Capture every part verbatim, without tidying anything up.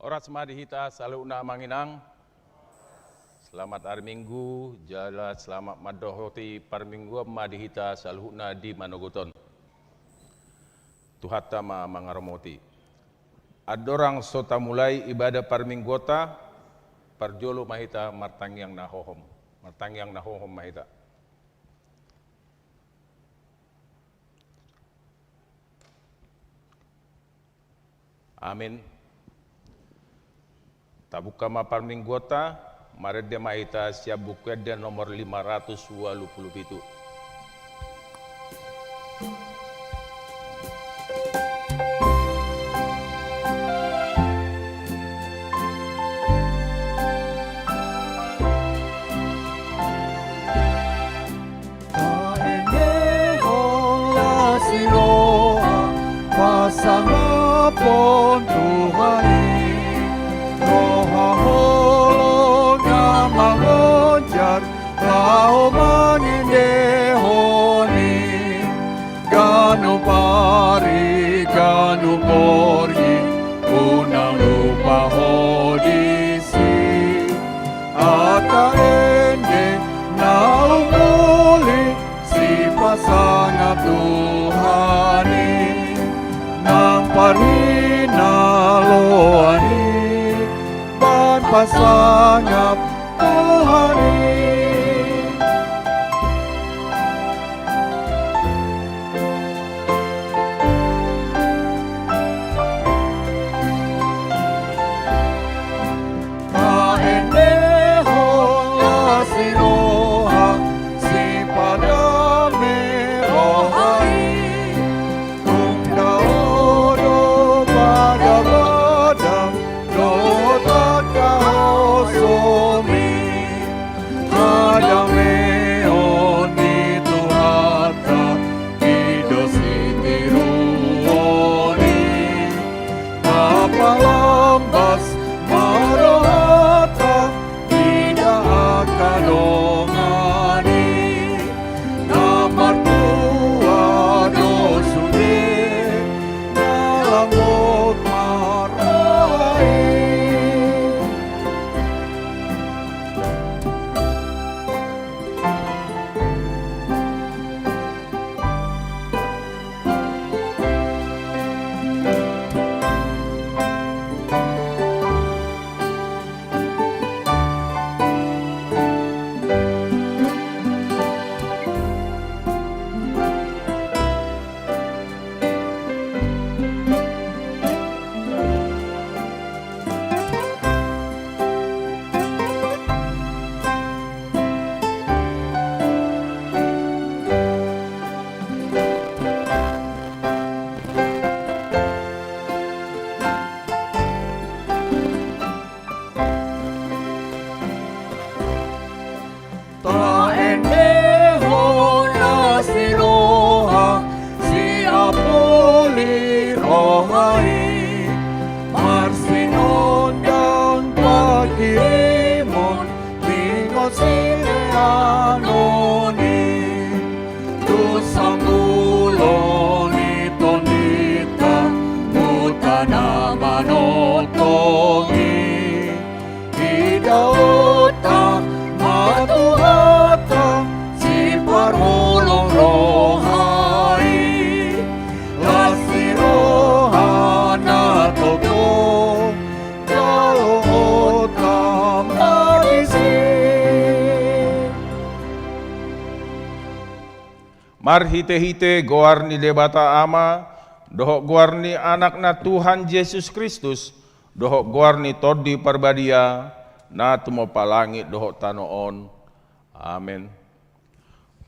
Horas ma di hita saluhutna, Amang Inang. Selamat ari Minggu, jala selamat mandohoti parmingguan ma di hita saluhutna di manogot on. Tuhanta ma mangaramoti. Andorang so tamulai ibadah parmingguonta, parjolo ma hita martangiang na hohom. Martangiang na hohom ma hita. Amin. Tabuka ma parmingguonta, marende ma hita sian Buku Ende nomor lima ratus ualu pulu pitu. Taendehon las ni roha, pasangaphon Tuhan i, roha holong na mangonjar, laho mangendehon i. Ganup ari, ganup borngin, unang lupa ho disi. Hata ende na umuli, sipasangap Tuhan i, nang parhinaloan i, umbahen pasangap Tuhan i. Taendehon las ni roha, sipadame roha i. Tung dao do badabadam dohot angka hosomi. Hadameon ni Tuhanta i do sitiruon i. Tapalambas ma rohanta, ida angka dongan i. Na martua do sude, na lambok ma roha i. Taendehon las ni roha, siapuli roha i, marsinondang panghirimon, ringot sileanon i. Tu sanggulon ni tondinta, huta na manongtong i. Idaonta ma Tuhanta, siparholong roha i. Las ni roha na tongtong, jaloonta ma disi. Marhitehite goar ni Debata Ama, dohot goar ni Anakna Tuhan Jesus Kristus, dohot goar ni Tondi Parbadia, na tumompa langit dohot tano on. Amen.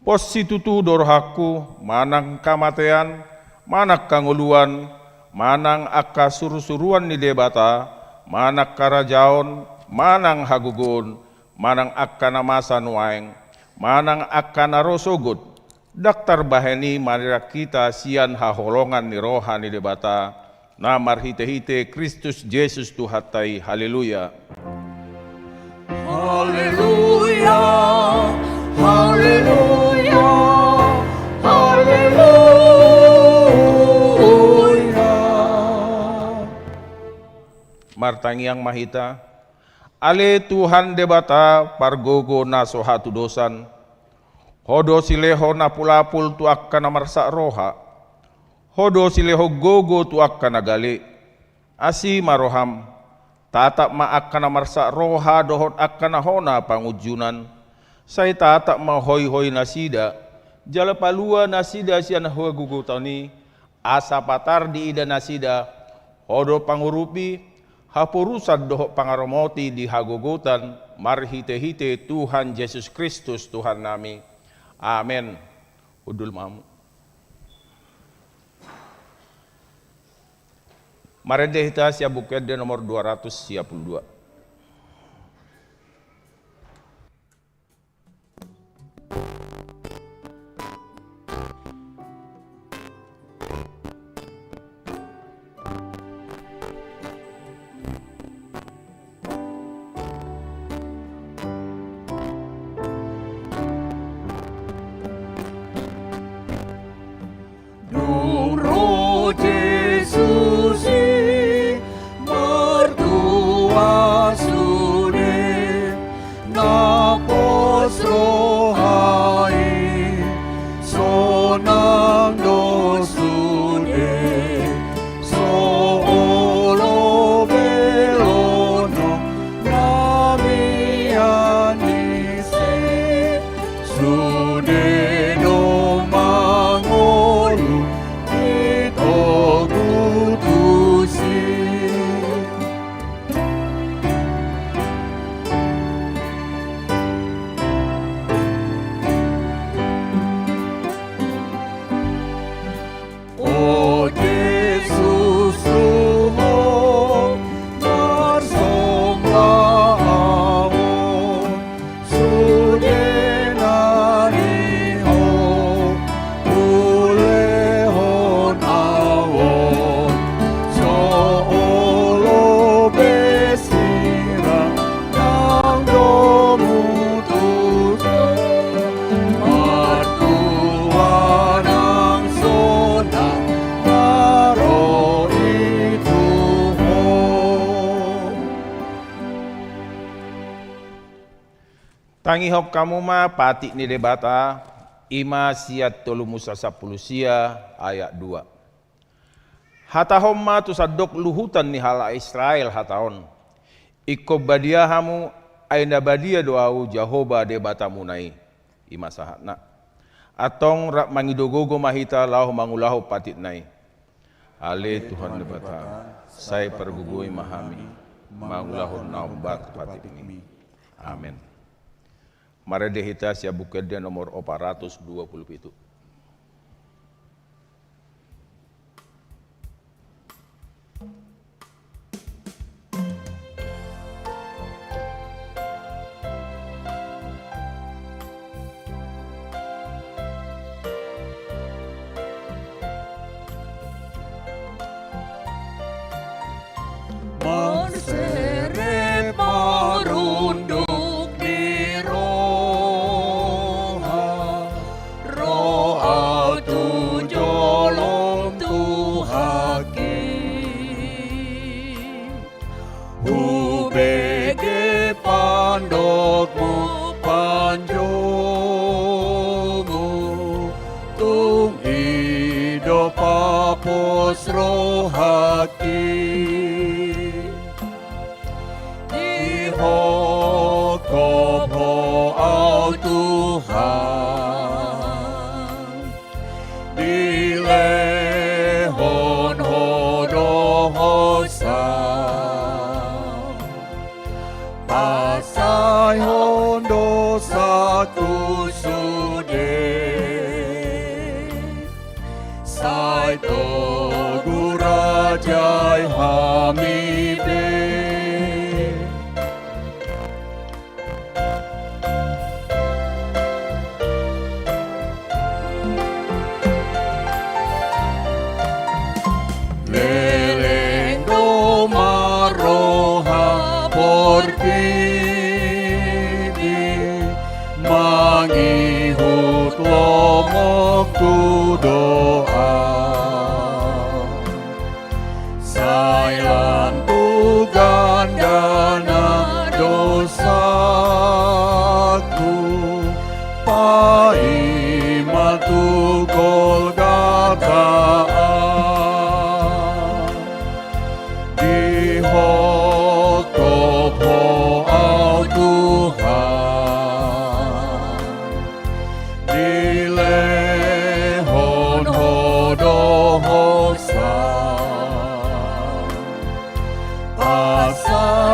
Pos situtu do rohangku, manang hamatean, manang hangoluan, manang angka surusuruan ni Debata, manang harajaon, manang hagogoon, manang angka na masa nuaeng, manang angka na ro sogot, ndang tarbahen i manirang hita sian haholongan ni roha ni Debata, na marhitehite Kristus Jesus Tuhanta i. Haleluya. Haleluya, haleluya, haleluya. Martangiang ma hita. Ale Tuhan Debata, pargogo na so hatudosan, Ho do silehon apulapul tu angka na marsak roha. Ho do silehon gogo tu angka na gale. Asi ma roham, tatap ma angka na marsak roha dohot angka na hona pangunjunan. Sai tatap ma hoihoi nasida, jala palua nasida sian hagogotan i, asa patar diida nasida. Ho do pangurupi, haporusan dohot pangaramoti di hagogotan, marhitehite Tuhan Jesus Kristus Tuhannami. Amen. Hundul ma hamu. Marende hita sian Buku Ende nomor dua ratus sia pulu dua. Dung ro Jesus i martua sude, na pos roha i sonang do sude, so olo be lonong na mian ise. Sude do mangolu di togu tusi. O Jesus, tu Ho marsomba ahu, sude na di Ho hulehon ahu, so olo be sirang nang domu tutu. Martua nang sonang na ro i tu Ho. Tangihon hamu ma patik ni Debata, i ma sian Tolu Musa sampulu sia ayat dua. Hatahon ma tu sandok luhutan ni halak Israel hata on: Ingkon badia hamu, ai na badia do Ahu Jahowa Debatamuna i. I ma sahatna. Antong rap mangido gogo ma hita laho mangulahon patikna i. Ale Tuhan Debata, sai pargogoi ma hami mangulahon na hombar tu patikmi. Amen. Marende hita sian Buku Ende nomor opat ratus dua pulu pitu. Marseret marunduk ni roha, ro ahu tu jolom Tuhanki. Hubege pandokmu panjoumu, tung i do papos rohangki. Dihophop Ho ahu Tuhan, dilehon Ho do hosa, pasaehon dosaku sude, sai togu rajai hami be. Leleng do ma roha portibi, mangihut lomongku do ahu. Sai lan tuga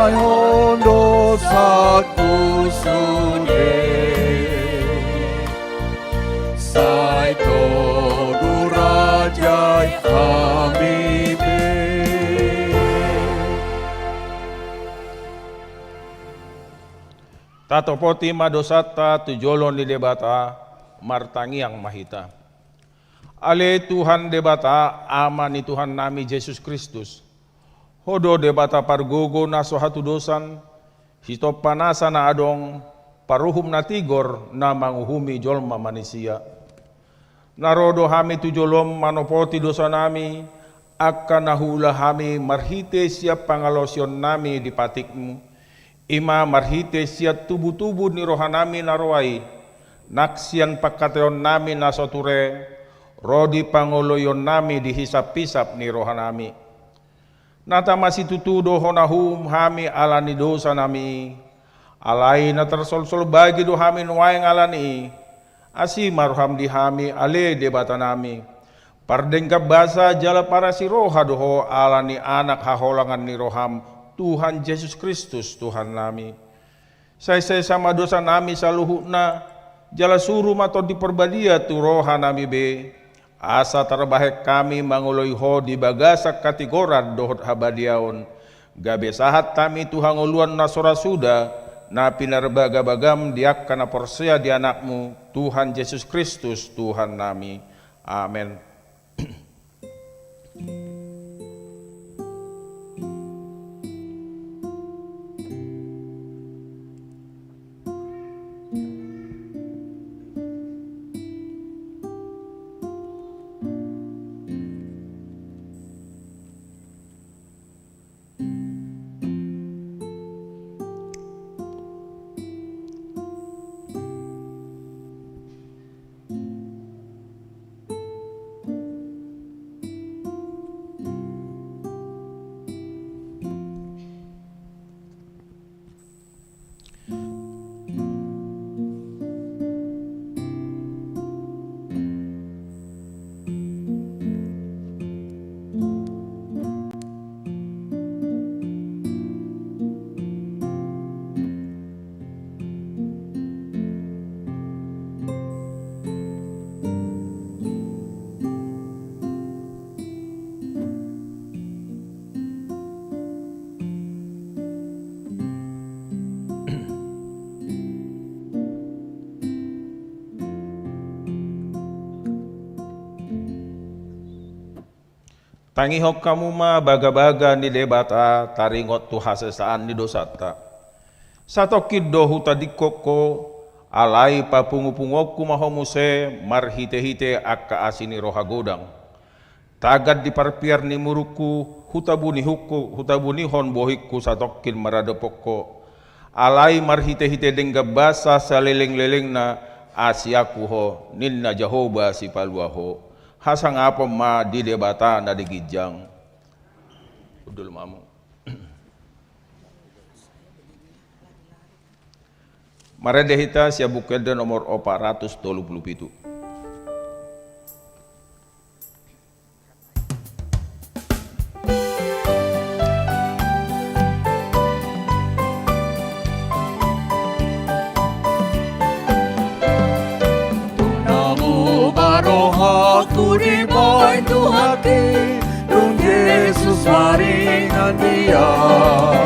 Hon dosaku sude, sai togu rajai hami be. Tatopoti ma dosanta tu jolo ni Debata, martangiang ma hita. Ale Tuhan Debata, Ama ni Tuhannami Jesus Kristus, Ho do Debata pargogo na so hatudosan, sitompa nasa na adong, paruhum na tigor na manguhumi jolma manisia. Na ro do hami tu jolom manopoti dosanami, angka na huula hami marhite sian pangalaosionnami di patikmu, i ma marhite sian tubutubu ni rohanami na roa i, nang sian pangkataionnami na so ture, ro di pangoloionnami di hisaphisap ni rohanami. Na tama situtu do hona uhum hami ala ni dosanami i, alai na tarsolsol bagi do hami nuaeng ala ni i. Asi ma roham di hami, ale Debatanami, pardenggan basa jala parasi roha do ho ala ni Anak haholongan ni roham, Tuhan Jesus Kristus Tuhannami. Sai sesa ma dosanami saluhutna, jala suru ma Tondi Parbadia tu rohanami be, asa tarbahen hami mangoloi ho di bagasan hatigoran dohot habadiaon, gabe sahat hami tu hangoluan na so ra suda, na pinarbagabagam di angka na porsea di Anakmu, Tuhan Jesus Kristus, Tuhannami. Amen. Tangihon hamu ma bagabaga ni Debata taringot tu hasesaan ni dosanta. Satongkin do hutadingkon ho, alai papungupunguonku ma ho muse marhitehite angka asi ni roha godang. Tagan di parpiar ni murungku, hutabunihon ho, hutabunihon bohingku satongkin maradophon ho. Alai marhitehite denggan basa salelenglelengna, asianku ho, ninna Jahowa Sipalua ho. Hasangapon ma di Debata na di ginjang. Hundul ma hamu. Marende hita sian Buku Ende nomor opat ratus tolu pulu pitu. Tung na muba rohangku dibahen Tuhanki, dung Jesus maringan di au.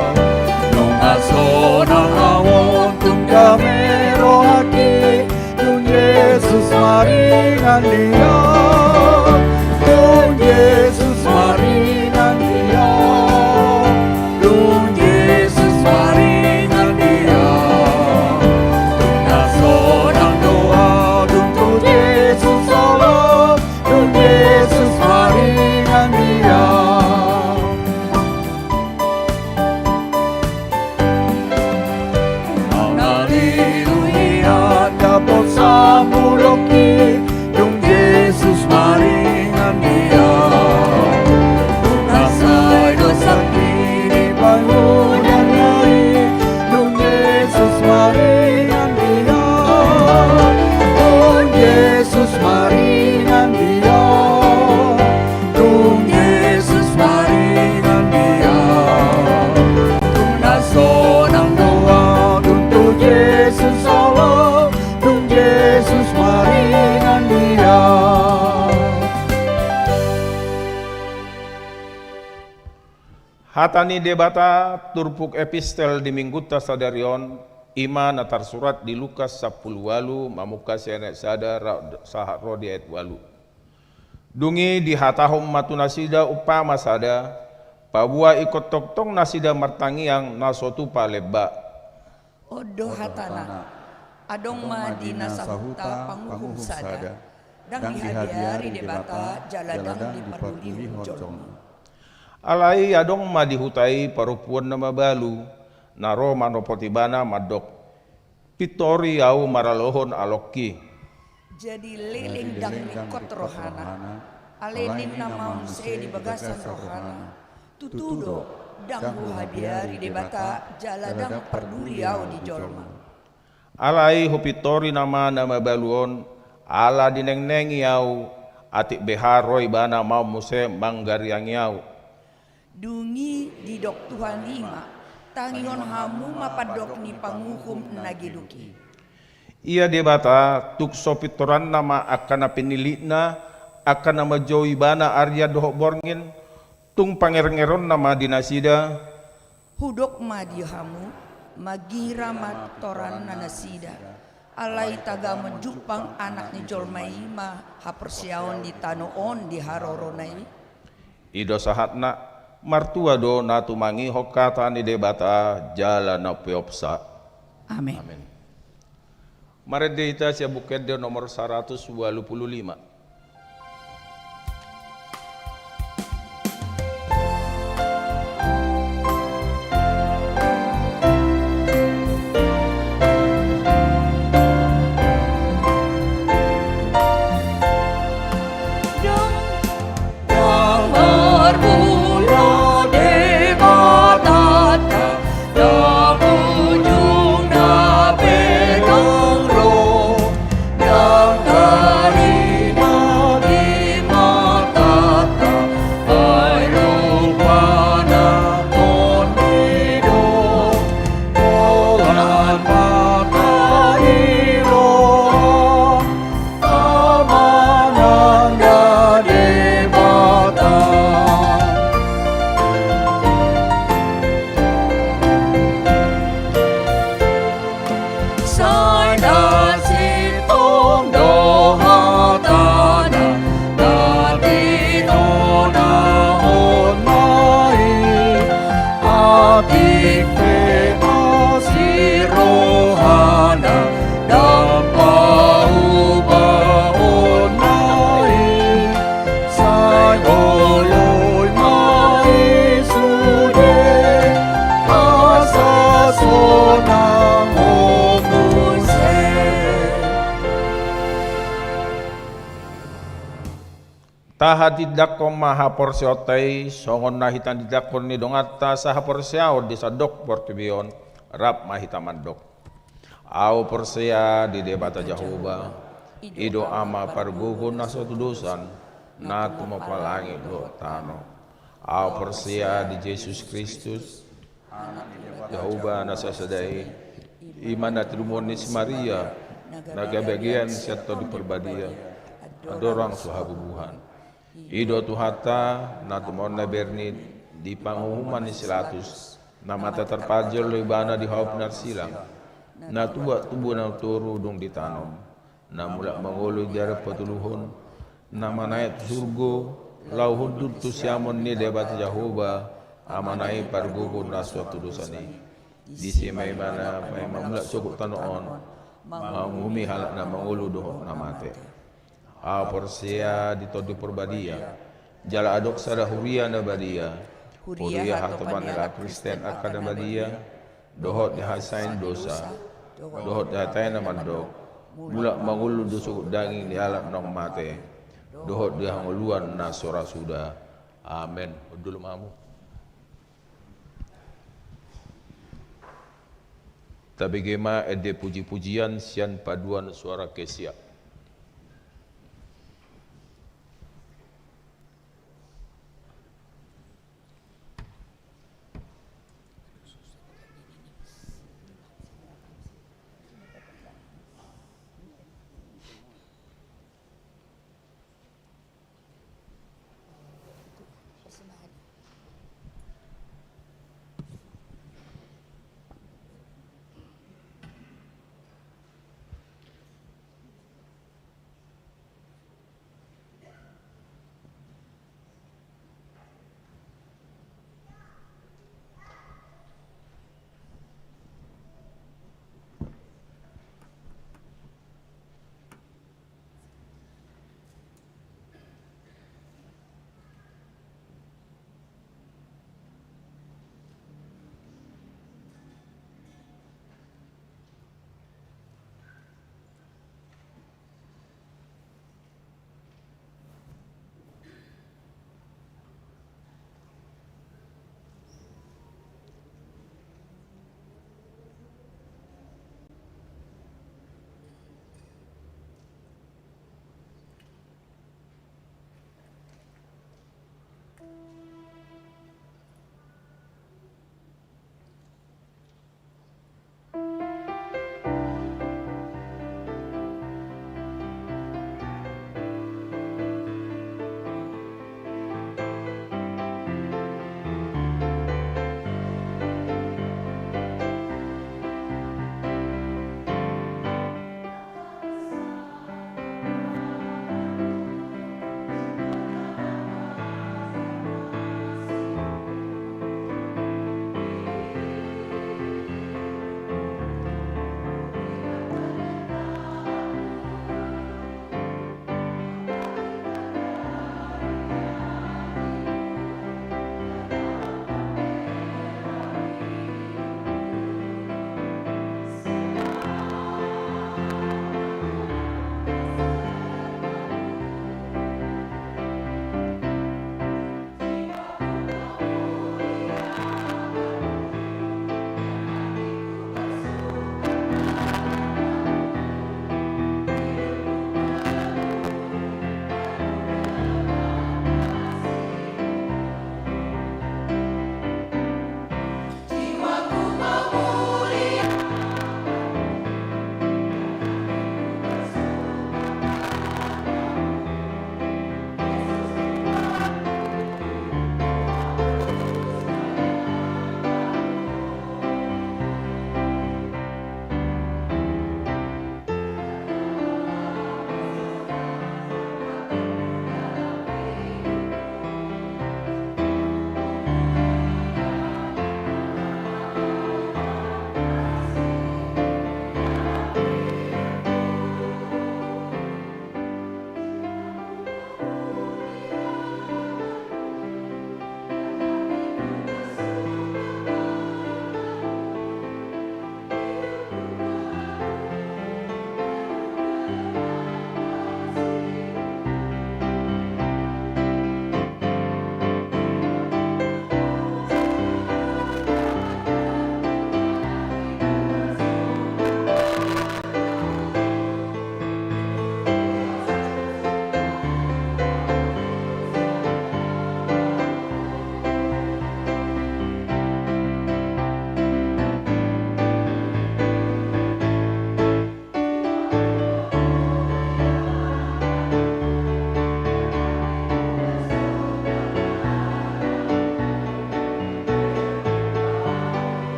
Nunga sonang au on tung dame rohangki, dung Jesus maringan di au. Dung Jesus maringan di au. Dung Jesus maringan di au. Nunga sonang do au dung tu Jesus holong. Dung Jesus maringan di au. Au na lilu hian dapot sambulongki, dung Jesus Hata ni Debata turpuk epistel di minggunta sadari on, i ma na tarsurat di Lukas sampulu ualu, mamungka sian ayat sada ra-, sahat ro di ayat ualu. Dung i dihatahon ma tu nasida umpama sada, paboa ingkon tongtong nasida martangiang na so tupa lemba. On do hatana, adong ma di na sahuta panguhum sada, ndang dihabiari Debata jala ndang dipardulion jolma. Alai adong ma di huta i parompuan na mabalu, na ro manopot ibana mandok, pintori ahu maralohon alongki. Jadi leleng ndang ringkot rohana, alai ninna ma muse di bagasan rohana, tutu do, ndang huhabiari Debata jala ndang parduli ahu di jolma. Alai hupintori nama na mabalu on, ala dinengnengi ahu, atik beha ro ibana ma muse manggariangi ahu. Dung i didok Tuhan i ma, tangihon hamu ma pandok ni panguhum na geduk i. Ia Debata, tung so pintoranna ma angka na pinillitna, angka na manjou ibana arian dohot borngin, tung pangerongeronna ma di nasida. Hudok ma di hamu, magira ma toranna nasida, alai tagamon jumpang Anak ni jolma i ma haporseaon di tano on di harorona i. I do sahatna, martua do na tumangihon hata ni Debata jala na peopsa. Amen. Amen. Marende hita sian Buku Ende nomor saratus ualu pulu lima. Sai na sintong do hatana, na tinonahonna i, atik pe asi rohana, ndang paubahonna i. Sai holoi ma i sude, asa sonang ho muse. Tahatindangkon ma haporseaonta i, songon na hitatindangkon ni donganta sahaporseaon di sandok portibi on, rap ma hita mandok. Ahu porsea di Debata Jahowa, i do Ama pargogo na so tudosan, na tumompa langit dohot tano. Ahu porsea di Jesus Kristus, Anak ni Debata Jahowa na sasada i, i ma na tinumuon ni si Maria, na gabe habagian sian Tondi Parbadia, andorang so habubuhan. I do Tuhanta, na tumaon na bernit di panguhuman ni si Latus, na mata tarpanjalo ibana di hau pinarsilang, na tuat tubu na toru dung ditanom, na mulak mangolu di ari patoluhon, na manaek tu surgo, laho hundul tu siamun ni Debata Jahowa, Amana i pargogo na so tudosan i. Disi ma ibana paima mulak sogot tano on, manguhumi halak na mangolu dohot na mate. Ahu porsea di Tondi Parbadia, jala adong sada huria na badia, huria hatopan ni halak Kristen angka na badia, dohot di hasasain dosa, dohot di hata i na mandok, mulak mangolu do sogot daging ni halak naung mate, dohot di hangoluan na so ra suda. Amen. Hundul ma hamu. Tabege ma ende pujipujian sian paduan suara Ekklesia.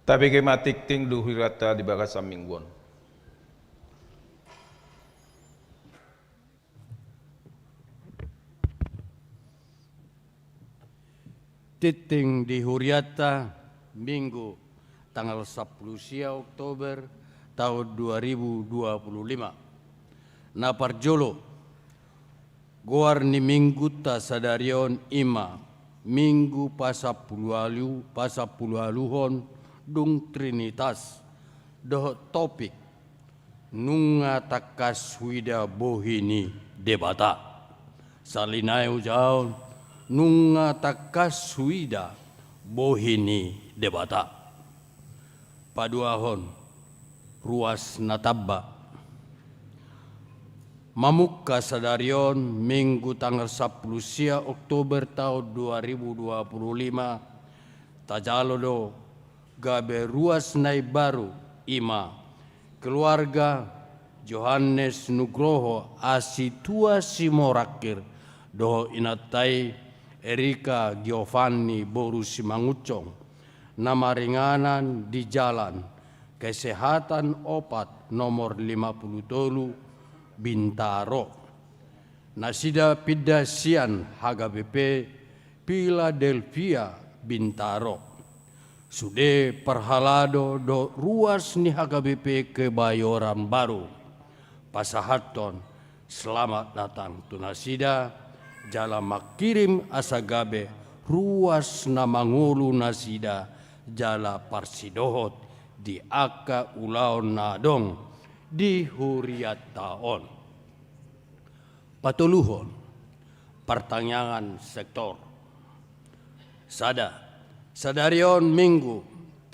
Tabege ma tingting di hurianta di bagasan minggu on. Tingting di hurianta, Minggu, tanggal sampulu sia Oktober taon dua ribu dua pulu lima. Na parjolo, goar ni Minggunta sadari on i ma Minggu pasampulu ualu, pasampulu ualuhon dung Trinitas, dohot topik, nunga tangkas huida bohi ni Debata. Sahali nai hujahaon, nunga tangkas huida bohi ni Debata. Paduahon, ruas na tamba. Mamungka sadari on, Minggu tanggal sampulu sia Oktober taon dua ribu dua pulu lima, tajalo do gabe ruas na imbaru, i ma keluarga Johannes Nugroho Asitua Simorangkir dohot inanta i Erika Giovanni boru Simangunsong, na maringanan di Jalan Kesehatan opat nomor lima pulu tolu, Bintaro. Nasida pinda sian H K B P Philadelphia, Bintaro. Sude parhalado dohot ruas ni H K B P Kebayoran Baru pasahathon selamat datang tu nasida, jala mangkirim asa gabe ruas na mangolu nasida jala parsidohot di angka ulaon na adong di hurianta on. Patoluhon, partangiangan sektor. Sada, sadari on Minggu,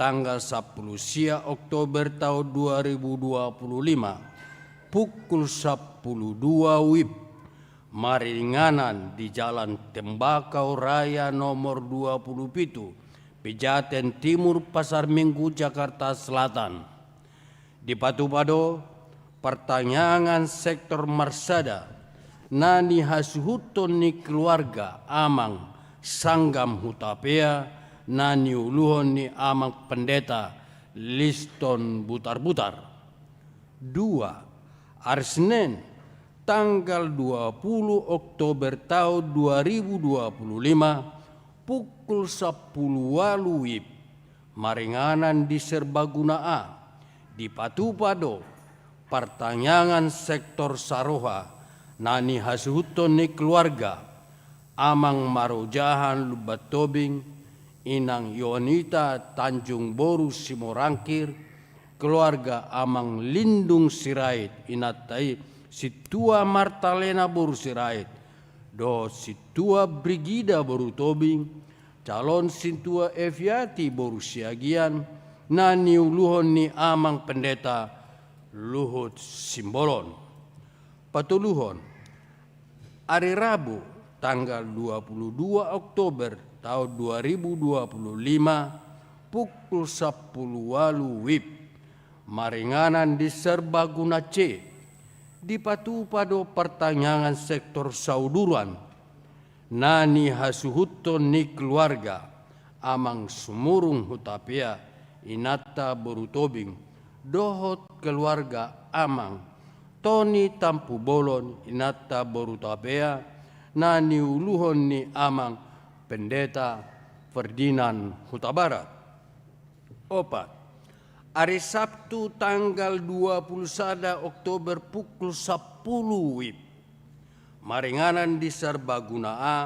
tanggal sampulu sia Oktober taon dua ribu dua pulu lima, pukul sampulu dua wib, maringanan di Jalan Tembakau Raya nomor dua pulu pitu, Pejaten Timur, Pasar Minggu, Jakarta Selatan. Dipatupa do partangiangan sektor marsada na nihasuhuton ni keluarga amang Sanggam Hutapea na niuluhon ni amang pendeta Liston Butarbutar. Dua, ari Senen, tanggal dua pulu Oktober taon dua ribu dua pulu lima, pukul sampulu ualu wib, maringanan di Serbaguna A, dipatupa do partangiangan sektor saroha na nihasuhuton ni keluarga amang marojahan Lumban Tobing, inang Yonita Tanjung boru Simorangkir, keluarga amang Lindung Sirait, inanta i Sintua Martalena boru Sirait, dohot Sintua Brigida boru Tobing, calon Sintua Eviati boru Siagian, na niuluhon ni amang pendeta Luhut Simbolon. Patoluhon, ari Rabu, tanggal dua pulu dua Oktober taon dua ribu dua pulu lima, pukul sampulu ualu wib, maringanan di Serbaguna C, dipatupa do partangiangan sektor sauduran na nihasuhuton ni keluarga amang Sumurung Hutapea, inanta boru Tobing, dohot keluarga amang Toni Tampubolon, inanta boru Hutapea, na niuluhon ni amang pendeta Ferdinand Hutabarat. Opat, ari Sabtu tanggal dua pulu sada Oktober pukul sampulu wib, maringanan di Serbaguna A,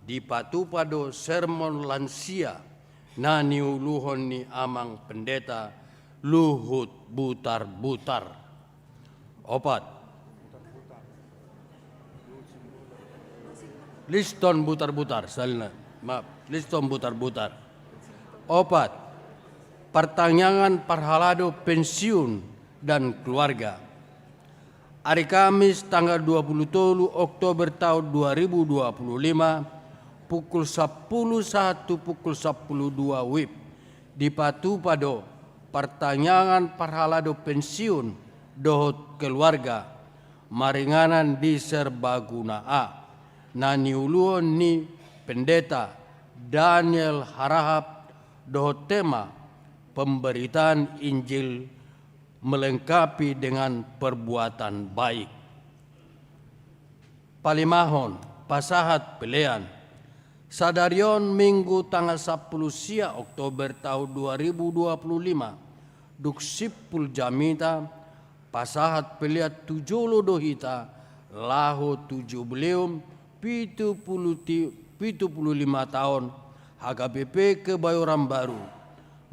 dipatupa do sermon lansia na niuluhon ni amang pendeta Luhut Butarbutar. Opat, Liston Butarbutar, salina. Maaf, Liston Butarbutar. Opat, partangiangan parhalado pensiun dan keluarga. Ari Kamis tanggal dua pulu tolu Oktober taon dua ribu dua pulu lima, pukul sampulu sahat tu pukul sampulu dua wib, dipatupa do partangiangan parhalado pensiun dohot keluarga maringanan di Serbaguna A, na niuluhon ni pendeta Daniel Harahap, dohot tema Pemberitaan Injil melengkapi dengan perbuatan baik. Palimahon, pasahat pelean. Sadari on Minggu tanggal sampulu sia Oktober taon dua ribu dua pulu lima, dung simpul jamita, pasahat pelean tu jolo do hita, laho tu jubileum pitu pulu ti-, pitu pulu lima taon H K B P Kebayoran Baru,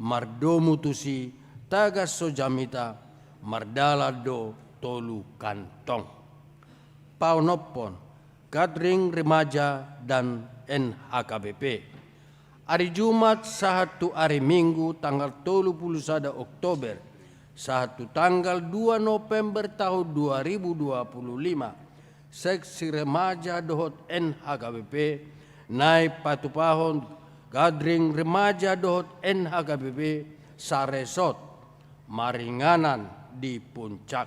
mardomu tusi tagan so jamita, mardalan do tolu kantong. Paonomhon, Gathering Remaja dan N H K B P. Ari Jumat sahat tu ari Minggu tanggal tolu pulu sada Oktober, sahat tu tanggal dua November taon dua ribu dua pulu lima, seksi remaja dohot N H K B P, naeng patupahon Gathering Remaja dohot N H K B P saresort, maringanan di Puncak.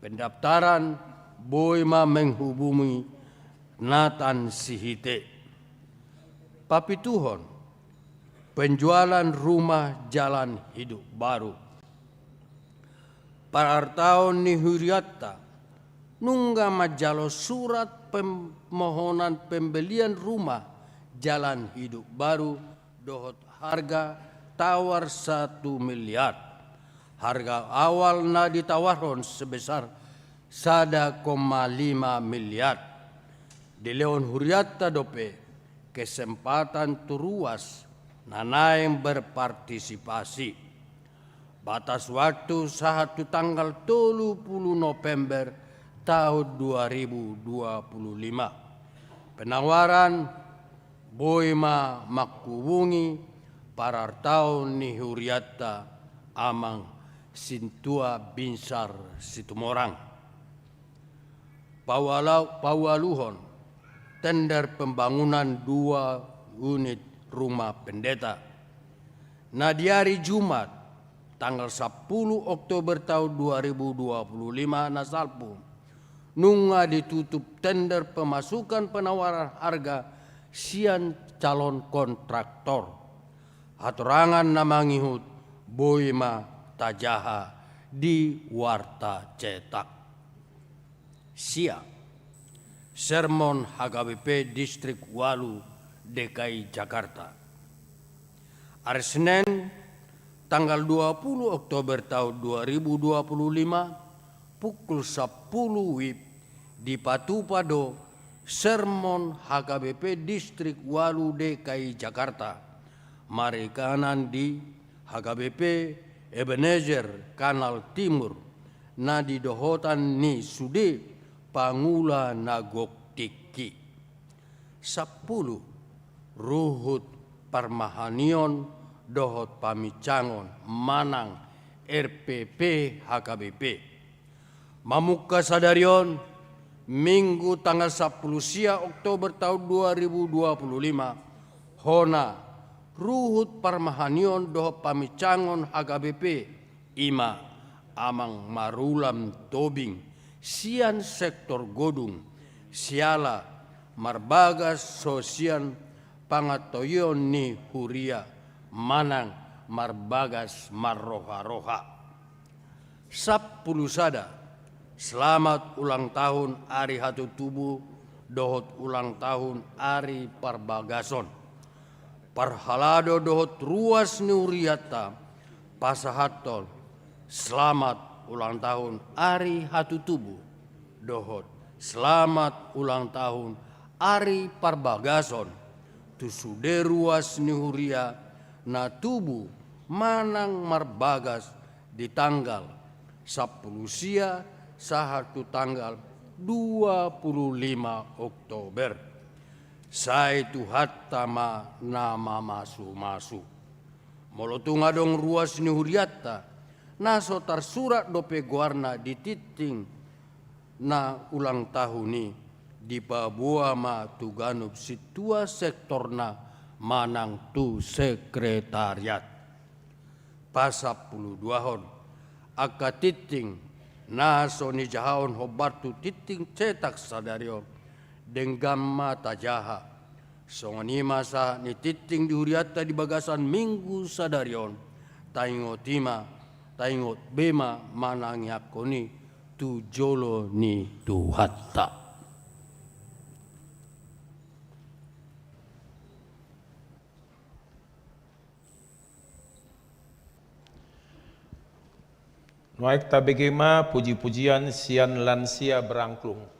Pendaftaran boi ma menghubungi Nathan Sihite. Papituhon, penjualan rumah jalan hidup baru. Parartaon ni hurianta, nunga manjalo surat permohonan pembelian rumah jalan hidup baru dohot harga tawar satu miliar. Harga awal na ditawarhon sebesar sada koma lima miliar. Dilehon hurianta dope kesempatan tu ruas na naeng berpartisipasi. Batas waktu sahat tu tanggal tolu pulu November taon dua ribu dua pulu lima. Penawaran boi ma manghubungi parartaon ni hurianta Amang Sintua Binsar Situmorang. Pauala-, paualuhon, tender pembangunan dua unit rumah pendeta. Na di ari Jumat, tanggal sampulu Oktober taon dua ribu dua pulu lima na salpu, nunga ditutup tender pemasukan penawaran harga sian calon kontraktor. Hatorangan na mangihut boi ma tajaha di warta cetak. Sia. Sermon H K B P Distrik Walu D K I Jakarta. Ari Senen, tanggal dua pulu Oktober taon dua ribu dua pulu lima, pukul sampulu wib, dipatupa do sermon H K B P Distrik Walu D K I Jakarta, maringanan di H K B P Ebenezer Kanal Timur, na di dohotan ni sude pangula na gok tingki. Sampulu, ruhut parmahanion dohot pamincangon manang R P P H K B P. Mamungka sadari on, Minggu tanggal sampulu sia Oktober taon dua ribu dua pulu lima, hona ruhut parmahanion dohot pamincangon H K B P, i ma Amang Marulam Tobing, sian sektor Godung, siala marbagas so sian pangantoion ni huria manang marbagas marroha-roha. Sampulu sada, selamat ulang tahun ari hatutubu dohot ulang tahun ari parbagason. Parhalado dohot ruas ni hurianta pasahathon selamat ulang tahun ari hatutubu dohot selamat ulang tahun ari parbagason tu sude ruas ni huria na tubu manang marbagas di tanggal sampulu sia sahat tu tanggal dua pulu lima Oktober. Sai Tuhanta ma na mamasu-masu. Molo tung adong ruas ni hurianta na so tarsurat dope goarna di tingting na ulang tahun i, dipaboa ma tu ganup sintua sektorna manang tu sekretariat. Pasampuluduahon, angka tingting na so nijahahon hombar tu tingting cetak sadari on, denggan ma tajaha. Songon i ma sahat ni tingting di hurianta di bagasan Minggu sadari on, Taingot i ma, taingot be ma manangiangkon i tu jolo ni Tuhanta. Nuaeng tabege ma puji-pujian sian lansia berangklung.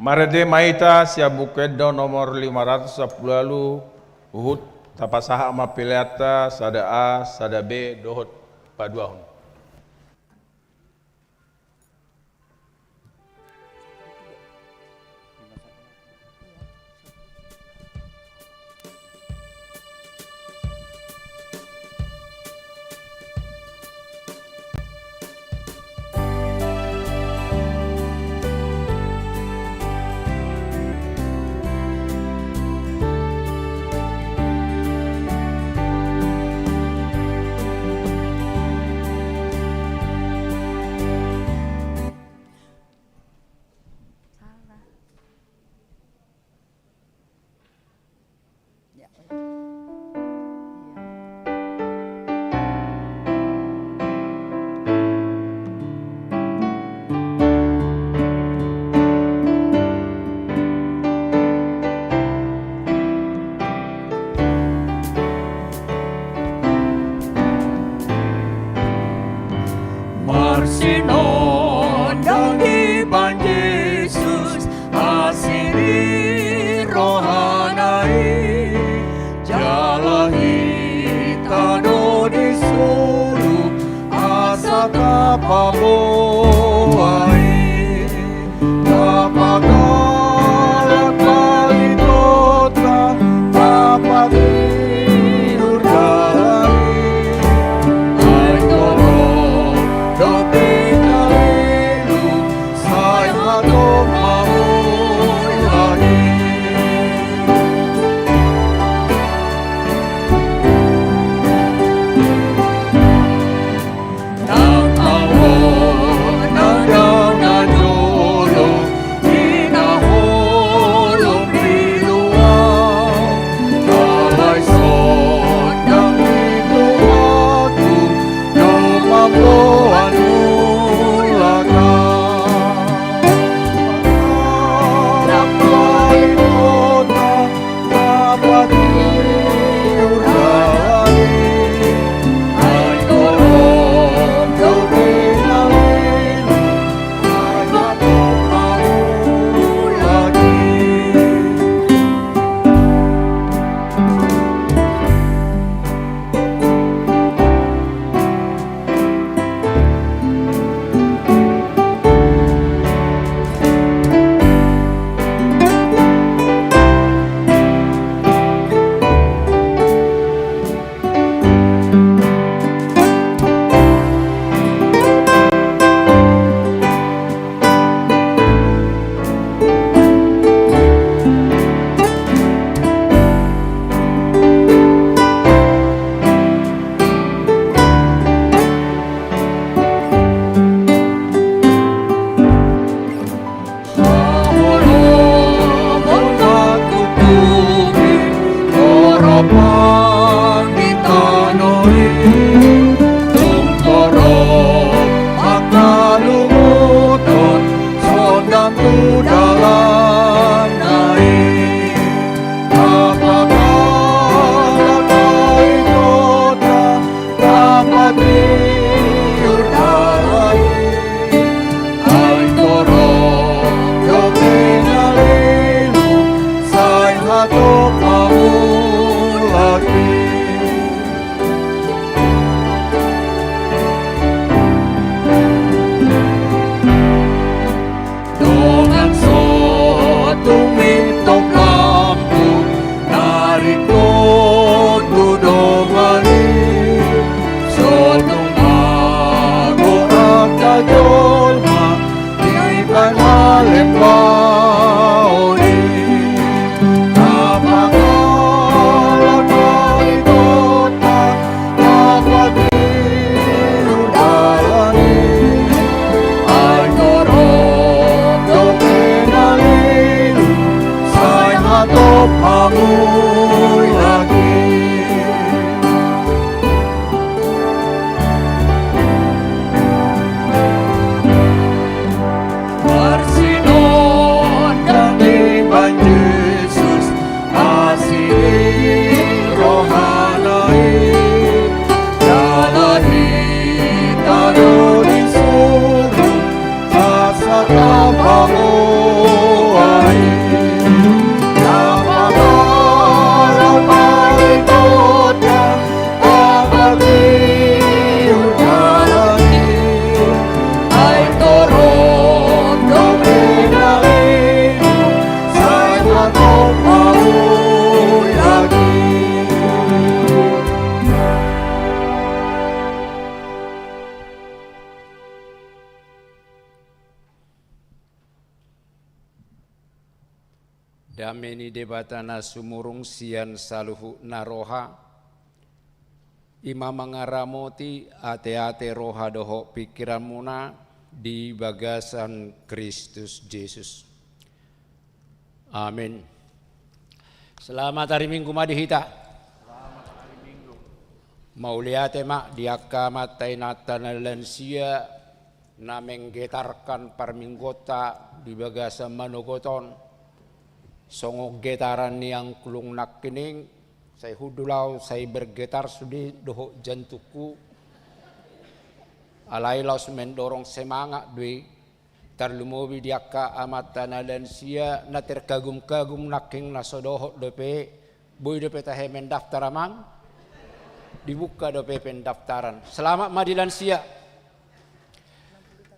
Marende ma hita sian Buku Ende nomor lima ratus sampulu ualu, huhut tapasahat ma peleanta sada A, sada B dohot paduahon. Marsinondang Iban Jesus, asi ni rohana i, jala hita do disuru asa tapaboa i. Tapagalak palintonta, tapatiur dalan i. Ai torop dope na leleng, sai hatop ma mulahi. Nang ahu on Dame ni Debata na sumurung sian saluhutna roha, i ma mangaramoti ateate, roha dohot pingkiranmuna di bagasan Kristus Jesus. Amin. Selamat hari Minggu ma di hita. Mauliate ma di angka amanta inanta na lansia na menggetarkan parmingguonta di bagasan manogot on. Songon getaran ni angklung nangkining, sai hundul au, sai bergetar sude dohot jantungku. Alai laos mendorong semangat do i. Tarlumobi di angka amanta na lansia na terkagum-kagum nangkin na so dohot dope, boi dope tahe mendaftar, Amang? Dibuka dope pendaftaran. Selamat ma di lansia.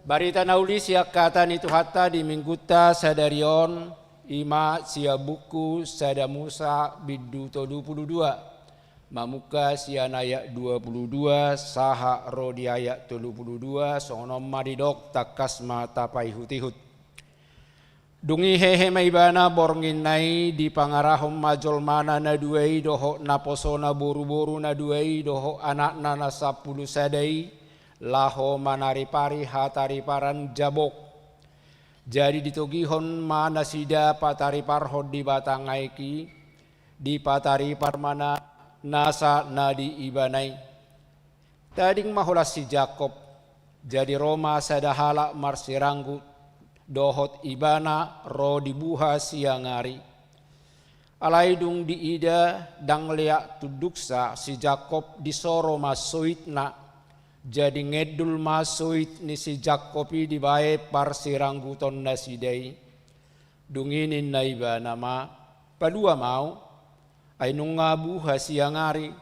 Barita na uli sian hata ni Tuhanta di Minggunta sadari on, i ma sian buku Sada Musa bindu tolu pulu dua. Mamungka sian ayat dua pulu dua sahat ro di ayat tolu pulu dua, songon on ma didok, tangkas ma tapaihut-ihut. Dung i hehe ma ibana borngin na i, dipangarahon ma jolmana na dua i dohot naposona boru-boru na dua i dohot anakna na sampulu sada i, laho manaripari hatariparan Jabok. Jadi ditogihon ma nasida patariparhon di batang aek i, dipataripar ma na nasa na di ibana i. Tading ma holan si Jakkob, jadi ro ma sada halak marsiranggut dohot ibana ro di buha siang ari. Alai dung diida ndang leak tunduksa si Jakkob, disoro ma soitna. Jadi ngendul ma soit ni si Jakkob i dibaen parsirangguton nasida i. Dung i ninna ibana ma, "Palua ma au, ai nunga buha siang ari."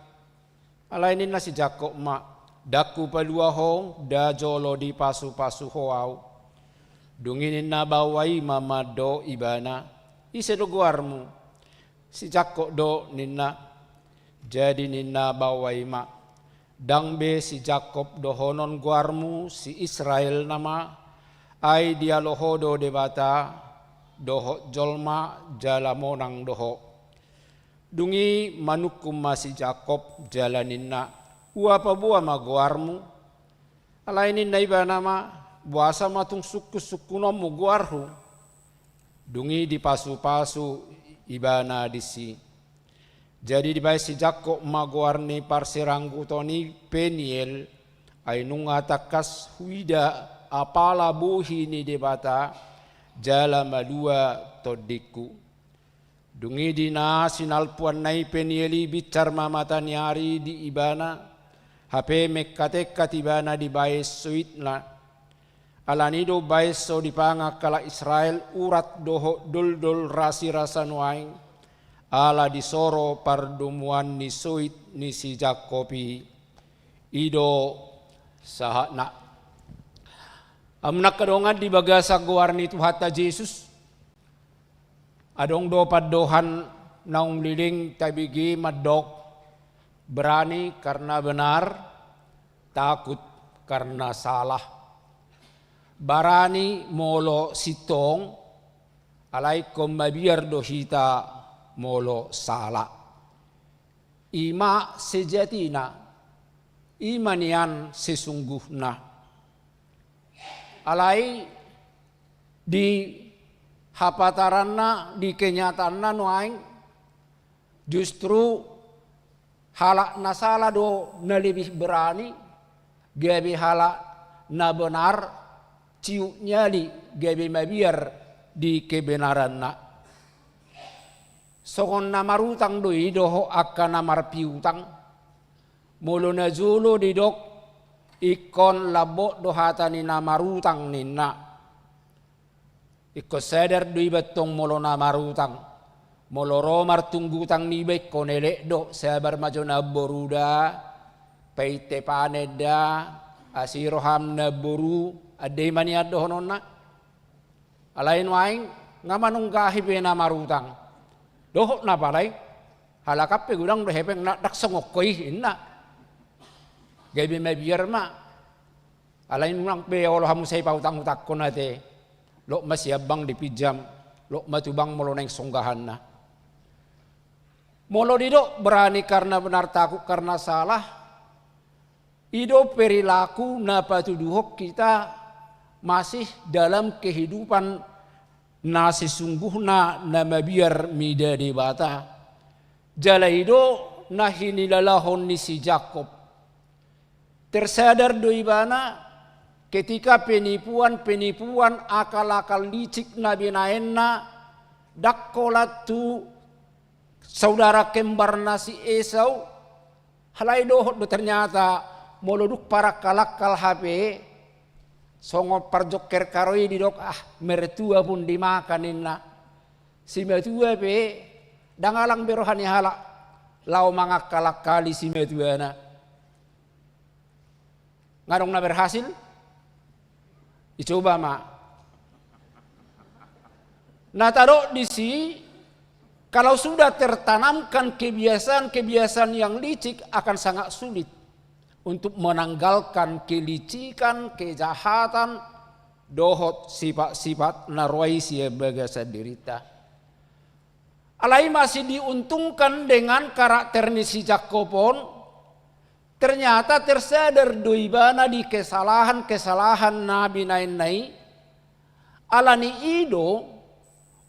Alai ninna si Jakkob ma, "Ndang hupalua ho, nda jolo dipasu-pasu ho au." Dung i ninna baoa i ma mandok ibana, "Ise do goarmu?" "Si Jakkob do," ninna. Jadi ninna baoa i ma, "Ndang be si Jakkob dohonon goarmu, si Israel nama, ai dialo ho do Debata dohot jolma, jala monang do ho." Dung i manungkun ma si Jakkob jala ninna, "Ua paboa ma goarmu?" Alai ninna ibana ma, "Boasa ma tung sungkun-sungkunonmu goarhu?" Dung i dipasu-pasu ibana disi. Jadi dibaen si Jakkob ma goar ni parsirangguton i Peniel, ai nunga tangkas huida apala bohi ni Debata, jala malua tondingku. Dung i di na sinalpuanna i Peniel i binsar ma mata ni ari di ibana, hape mengkatengkat ibana dibaen soitna. Alani i do umbaen so dipangan halak Israel urat dohot doldol rasirasa nuaeng, ala disoro pardomuan ni soit ni si Jakkob i. I do sahatna. Hamu angka dongan di bagasan goar ni Tuhanta Jesus, adong do pandohan naung leleng tabege mandok, berani karena benar, takut karena salah. Barani molo sintong, alai ingkon mabiar do hita molo sala. I ma sejatina, i ma nian sesungguhna. Alai di hapataranna, di kenyataanna nuaeng, justru halak na sala do na lebih berani, gabe halak na benar ciut nyali gabe mabiar di kebenaranna. Songon na marutang do i dohot angka na marpiutang. Molo najolo didok, ingkon lambok do hata ni na marutang ninna. Ingkon sadar do iba tong molo na marutang. Molo ro martunggu utang niba ingkon elek do, sabar ma jo namboru da, painte panen da, asi roham namboru, ande i ma nian dohononna. Alai nuaeng nga manunggahi be na marutang. Dohot na palai, halak an pe godang do hepeng na ndang songon ho i ninna. Gabe mabiar ma. Alai nunga be olo hamu sai pautang-utangkon ate. Lot ma sian bank dipinjam. Lok ma tubang molo naeng songgahanna. Molo didok berani karena benar, takut karena salah, i do perilaku na patuduhon hita masih dalam kehidupan na sesungguhna na mabiar mida Debata. Jala i do na hinilalahon ni si Jakob. Tersadar do ibana ketika penipuan-penipuan, akal-akal licik na binaenna, ndang holan tu saudara kembarna si Esau, alai dohot do ternyata molo dung parangkal-angkal hape, songon parjongker karo i didok, ah, mertua pun dimakan ninna. Simatua pe ndang alang be roha ni halak laho mangangkal-angkali simatuana. Nga dong na berhasil? Dicoba ma. Na tadok disi, kalau sudah tertanamkan kebiasaan-kebiasaan yang licik, akan sangat sulit untuk menanggalkan kelicikan, kejahatan, dohot sifat-sifat na ro i sian bagasan dirinta. Alai masih diuntungkan dengan karakter ni si Jakob on, ternyata tersadar do ibana di kesalahan-kesalahan na binaenna i. Alani i do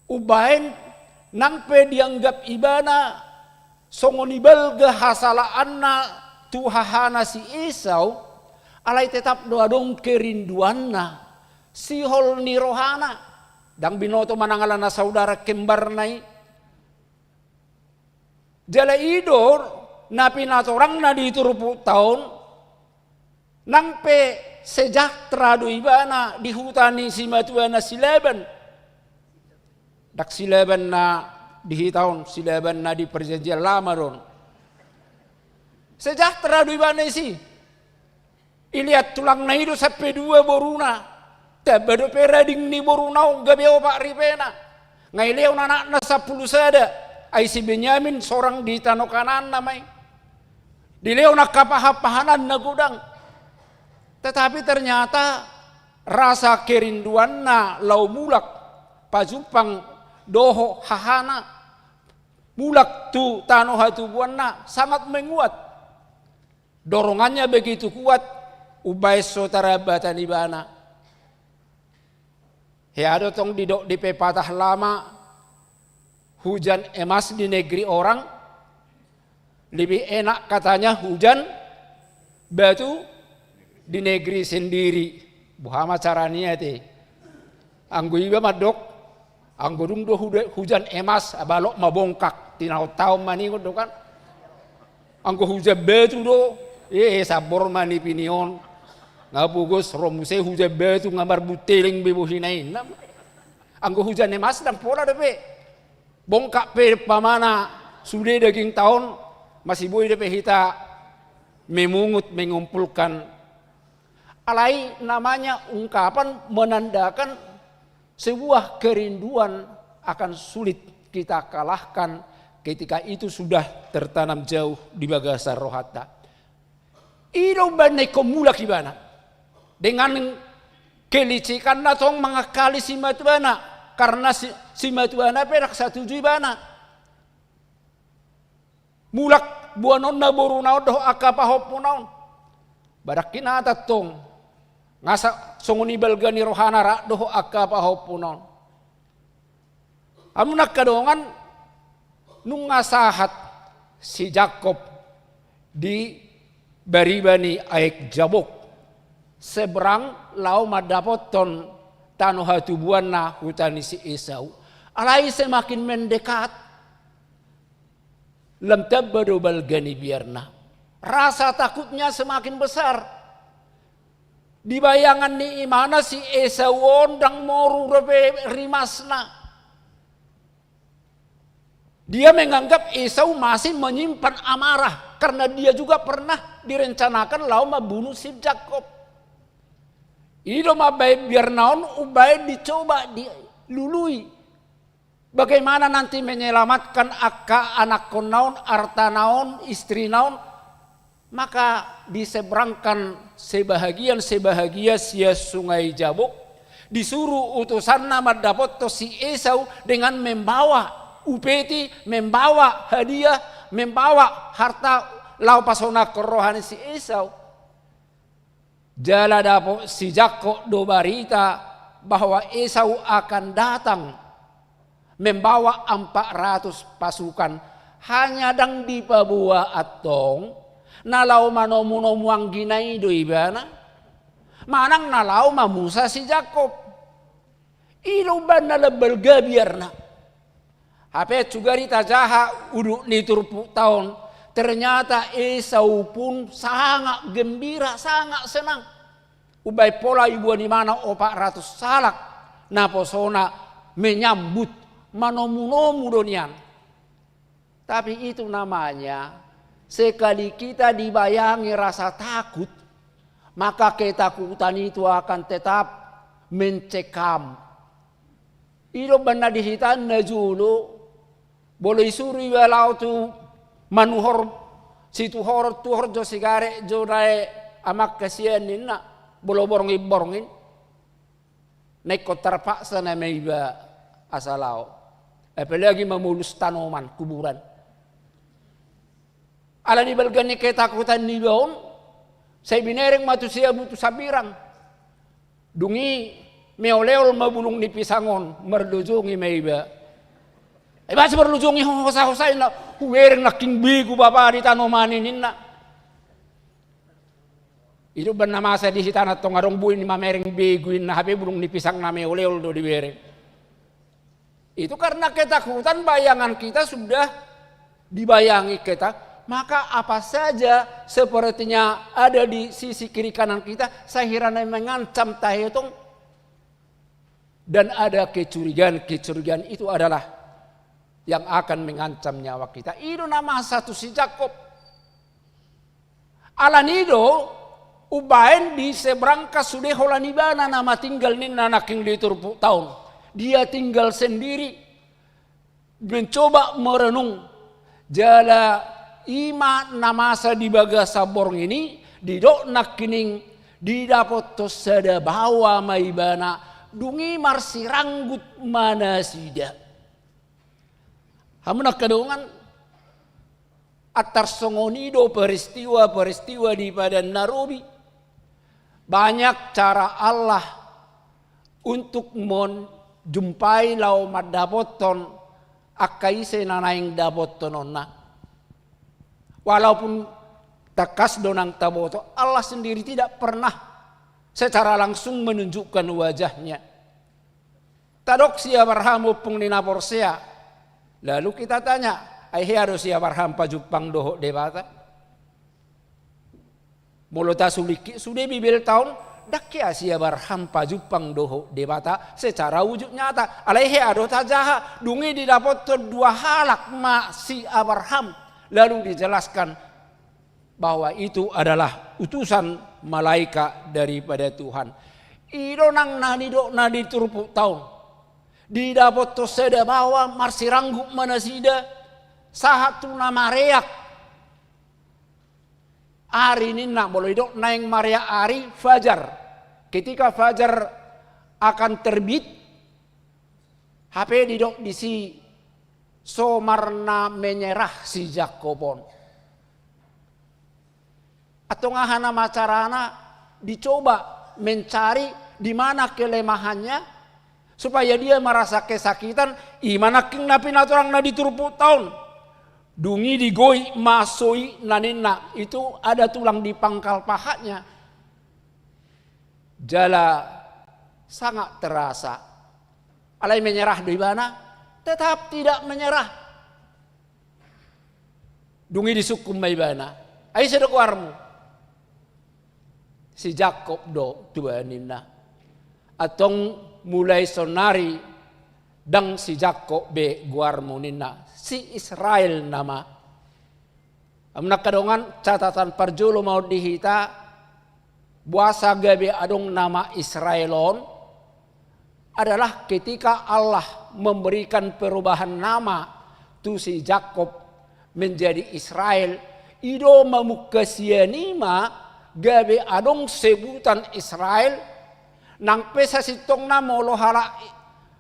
umbaen nang pe dianggap ibana songon i balga hasalaanna tu hahana si Esau, alai tetap do adong kerinduanna, sihol ni rohana. Ndang binoto manang alana saudara kembarna i. Jala i do na pinatorangna di turpukta on, nang pe sejahtera do ibana di huta ni simatuana si Laban. Ndang si Laban na di hita on, si Laban na di Perjanjian Lama do on. Sejahtera do ibana disi. Ilean tulangna i do sampe dua boruna. Tamba dope rading ni boruna on gabe opat ripena. Nga dilehon anakna sampulu sada, ai si Benyamin sorang di tano Kanaan nama i. Dilehon angka pahan-pahananna godang. Tetapi ternyata rasa kerinduanna laho mulak pajumpang dohot hahana, mulak tu tano hatubuanna sangat menguat. Dorongannya begitu kuat, umbaen so tarambatan ibana. Hea do tong didok di pepatah lama, hujan emas di negeri orang, lebih enak katanya hujan batu di negeri sendiri. Boha ma carana i ate? Anggo iba mandok, anggo dung do huda-, hujan emas, balok ma bongkak, tinaon-taon maningon do kan. Anggo hujan batu do, eh, sambor ma nipi ni on. Nga pogos ro muse hujan batu, nga marbunteleng be bohina i. Anggo hujan emas ndang pola dope. Bongkak pe umpamana sude dagingta on, masih boi dope hita memungut, mengumpulkan. Alai namanya ungkapan menandakan sebuah kerinduan akan sulit kita kalahkan ketika itu sudah tertanam jauh di bagasan rohanta. I do umbaen na ingkon mulak ibana. Dengan kelicikanna tong mangangkali simatuana, karena si, simatuana pe ndang satuju ibana. Mulak boanonna boruna on dohot angka pahompuna on. Ba ndang hinata tong, nga sa-, songon i balga ni rohana rap dohot angka pahompuna on. Hamu angka dongan, nunga sahat si Jakob di bariba ni aek Jabok, seberang laho mandapothon tano hatubuanna, huta ni si Esau. Alai semakin mendekat, lam tamba do balga ni biarna. Rasa takutnya semakin besar. Di bayangan ni ibana si Esau on ndang moru dope rimasna. Dia menganggap Esau masih menyimpan amarah karena dia juga pernah direncanakan laho mambunuh si Jakob. I do mambaen biarna on umbaen dicoba, dilului. Bagaimana nanti menyelamatkan angka anakkonna on, artana on, istrina on? Maka diseberangkan sebahagian-sebahagia sian Sungai Jabok, Disuru utusanna mandapothon si Esau dengan membawa upeti, membawa hadiah, membawa harta laho pasonangkon roha ni si Esau. Jala dapot si Jakkob do barita bahwa Esau akan datang membawa empat ratus pasukan. Hanya ndang dipaboa antong na laho manomunomu anggina i do ibana, manang na laho mamusa si Jakkob. I do umbahen na lam balga biarna. Hape sugari tajaha udut ni turpukta on, ternyata Esau pun sangat gembira, sangat senang. Umbahen pola diboan ibana opat ratus halak naposona menyambut, manomunomu do nian. Tapi itu namanya, sekali kita dibayangi rasa takut, maka ketakutan itu akan tetap mencekam. I do umbahen na di hita na jolo, molo disuru iba laho tu manuhor, situhor, tuhor jo sigaret jo dae amang hasian ninna, molo borngin-borngin. Na ingkon tarpaksa nama iba asa laho. Apalagi mamolus tanoman kuburan. Ala ni balga ni ketakutan niba on, sai binereng ma tusi abu tu Sambirang. Dung i meoleol ma bulung ni pisang on, marlojongi ma iba. Iba si marlojongi hosa-hosa inna, hubereng nangkin begu bapa di tanoman i ninna. I do umbahen na masa di hita na tong adong boi ni mamereng begu inna, hape bulung ni pisang na meoleol do dibereng. Itu karena ketakutan, bayangan kita sudah dibayangi kita, maka apa saja sepertinya ada di sisi kiri kanan kita, sahirana mengancam taetong, dan ada kecurigaan-kecurigaan, itu adalah yang akan mengancam nyawa kita. I do na masa tu si Jakkob. Ala ni do, umbahen diseberangkan sude holan ibana nama tinggal ninna nangkin di turpukta on. Dia tinggal sendiri, mencoba merenung. Jala i ma na masa di bagasan borngin i, didok nangkining didapothon sada baoa ma ibana, dung i marsiranggut ma nasida. Hamu angka dongan, antar songon i do peristiwa-peristiwa di Padan na Robi. Banyak cara Allah untuk menjumpai laho mandapothon angka ise na naeng dapothononna. Walaupun tangkas do nang taboto, Allah sendiri tidak pernah secara langsung menunjukkan wajahnya. Tadok si Abraham ompung ni na porsea. Lalu kita tanya, ai hea do si Abraham pajumpang dohot Debata? Molo tasulingkit sude Bibelta on, ndang hea si Abraham pajumpang dohot Debata secara wujud nyata. Alai hea do tajaha, dung i didapothon dua halak ma si Abraham. Lalu dijelaskan bahwa itu adalah utusan malaikat daripada Tuhan. I do nang na nidokna di turpukta on. Didapothon sada baoa, marsiranggut ma nasida, sahat tu na mareak ari ninna, molo didok naeng mareak ari, fajar. Ketika fajar akan terbit, hape didok disi so marna menyerah si Jakkob on. Antong aha nama carana, dicoba mencari di mana kelemahannya, supaya dia merasa kesakitan, i ma nangkin na pinatorangna di turpukta on. Dung i digoit ma soitna ninna, itu ada tulang di pangkal pahatnya. Jala sangat terasa. Alai menyerah do ibana, tetap tidak menyerah. Dung i disungkun ma ibana, ai ise do goarmu? Si Jakkob do tuan ninna. Antong mulai saonari ndang si Jakkob be goarmu ninna, si Israel nama. Hamu angka dongan, catatan parjolo ma on di hita, boasa gabe adong nama Israel on, adalah ketika Allah memberikan perubahan nama tu si Jakkob menjadi Israel, i do mamungka sian i ma gabe adong sebutan Israel, Nang pe sasintongna molo halak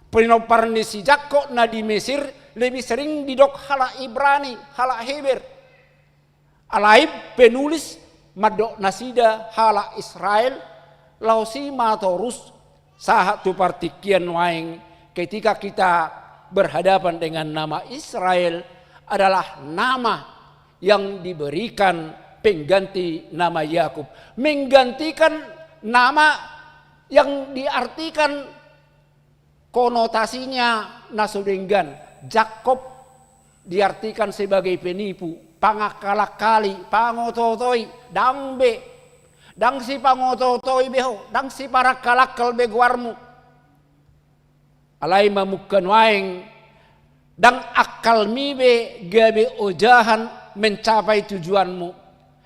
pinompar ni si Jakkob na di Mesir, lebih sering didok halak Ibrani, halak Heber. Alai penulis mandok nasida halak Israel, laos i ma torus sahat tu partingkian nuaeng, ketika kita berhadapan dengan nama Israel adalah nama yang diberikan pengganti nama Yakub, menggantikan nama yang diartikan konotasinya na so denggan. Jakkob diartikan sebagai penipu, pangakal-akali, pangoto-otoi, ndang be. Ndang sipangoto-otoi be ho, ndang siparakal-akal be goarmu. Alai mamungka nuaeng, ndang akkalmi be gabe ojahan mencapai tujuanmu.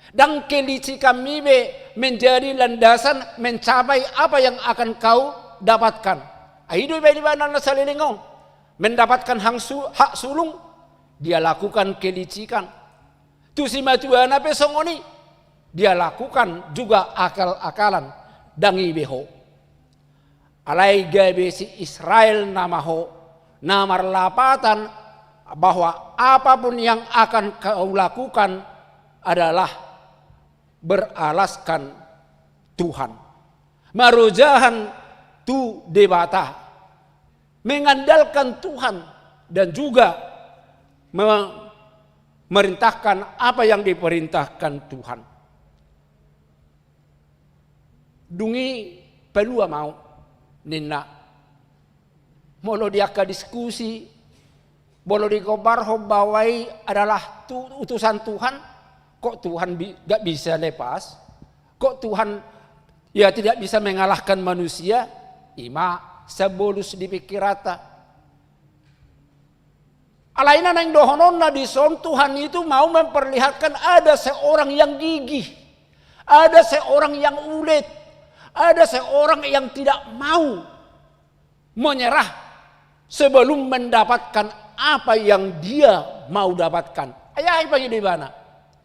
Ndang kelicikanmi be menjadi landasan mencapai apa yang akan kau dapatkan. Ai i do iba-, ibana na saleleng on. Mendapatkan hang su-, hak sulung, dia lakukan kelicikan. Tu simatuana pe songon i, dia lakukan juga akal-akalan. Ndang i be ho. Alai gabe si Israel nama ho, na marlapatan bahwa apapun yang akan kau lakukan adalah beralaskan Tuhan. Marojahan tu Debata. Mengandalkan Tuhan dan juga me-, merintahkan apa yang diperintahkan Tuhan. Dung i palua ma au, ninna. Molo di angka diskusi, molo digombarhon bahwa i adalah tu-, utusan Tuhan, kok Tuhan bi-, nggak bisa lepas? Kok Tuhan, ya, tidak bisa mengalahkan manusia? I ma sabolus di pikiranta. Alai na naeng dohononna dison, Tuhan itu mau memperlihatkan ada seorang yang gigih, ada seorang yang ulet, ada seorang yang tidak mau menyerah sebelum mendapatkan apa yang dia mau dapatkan. Ai aha i pangido ibana?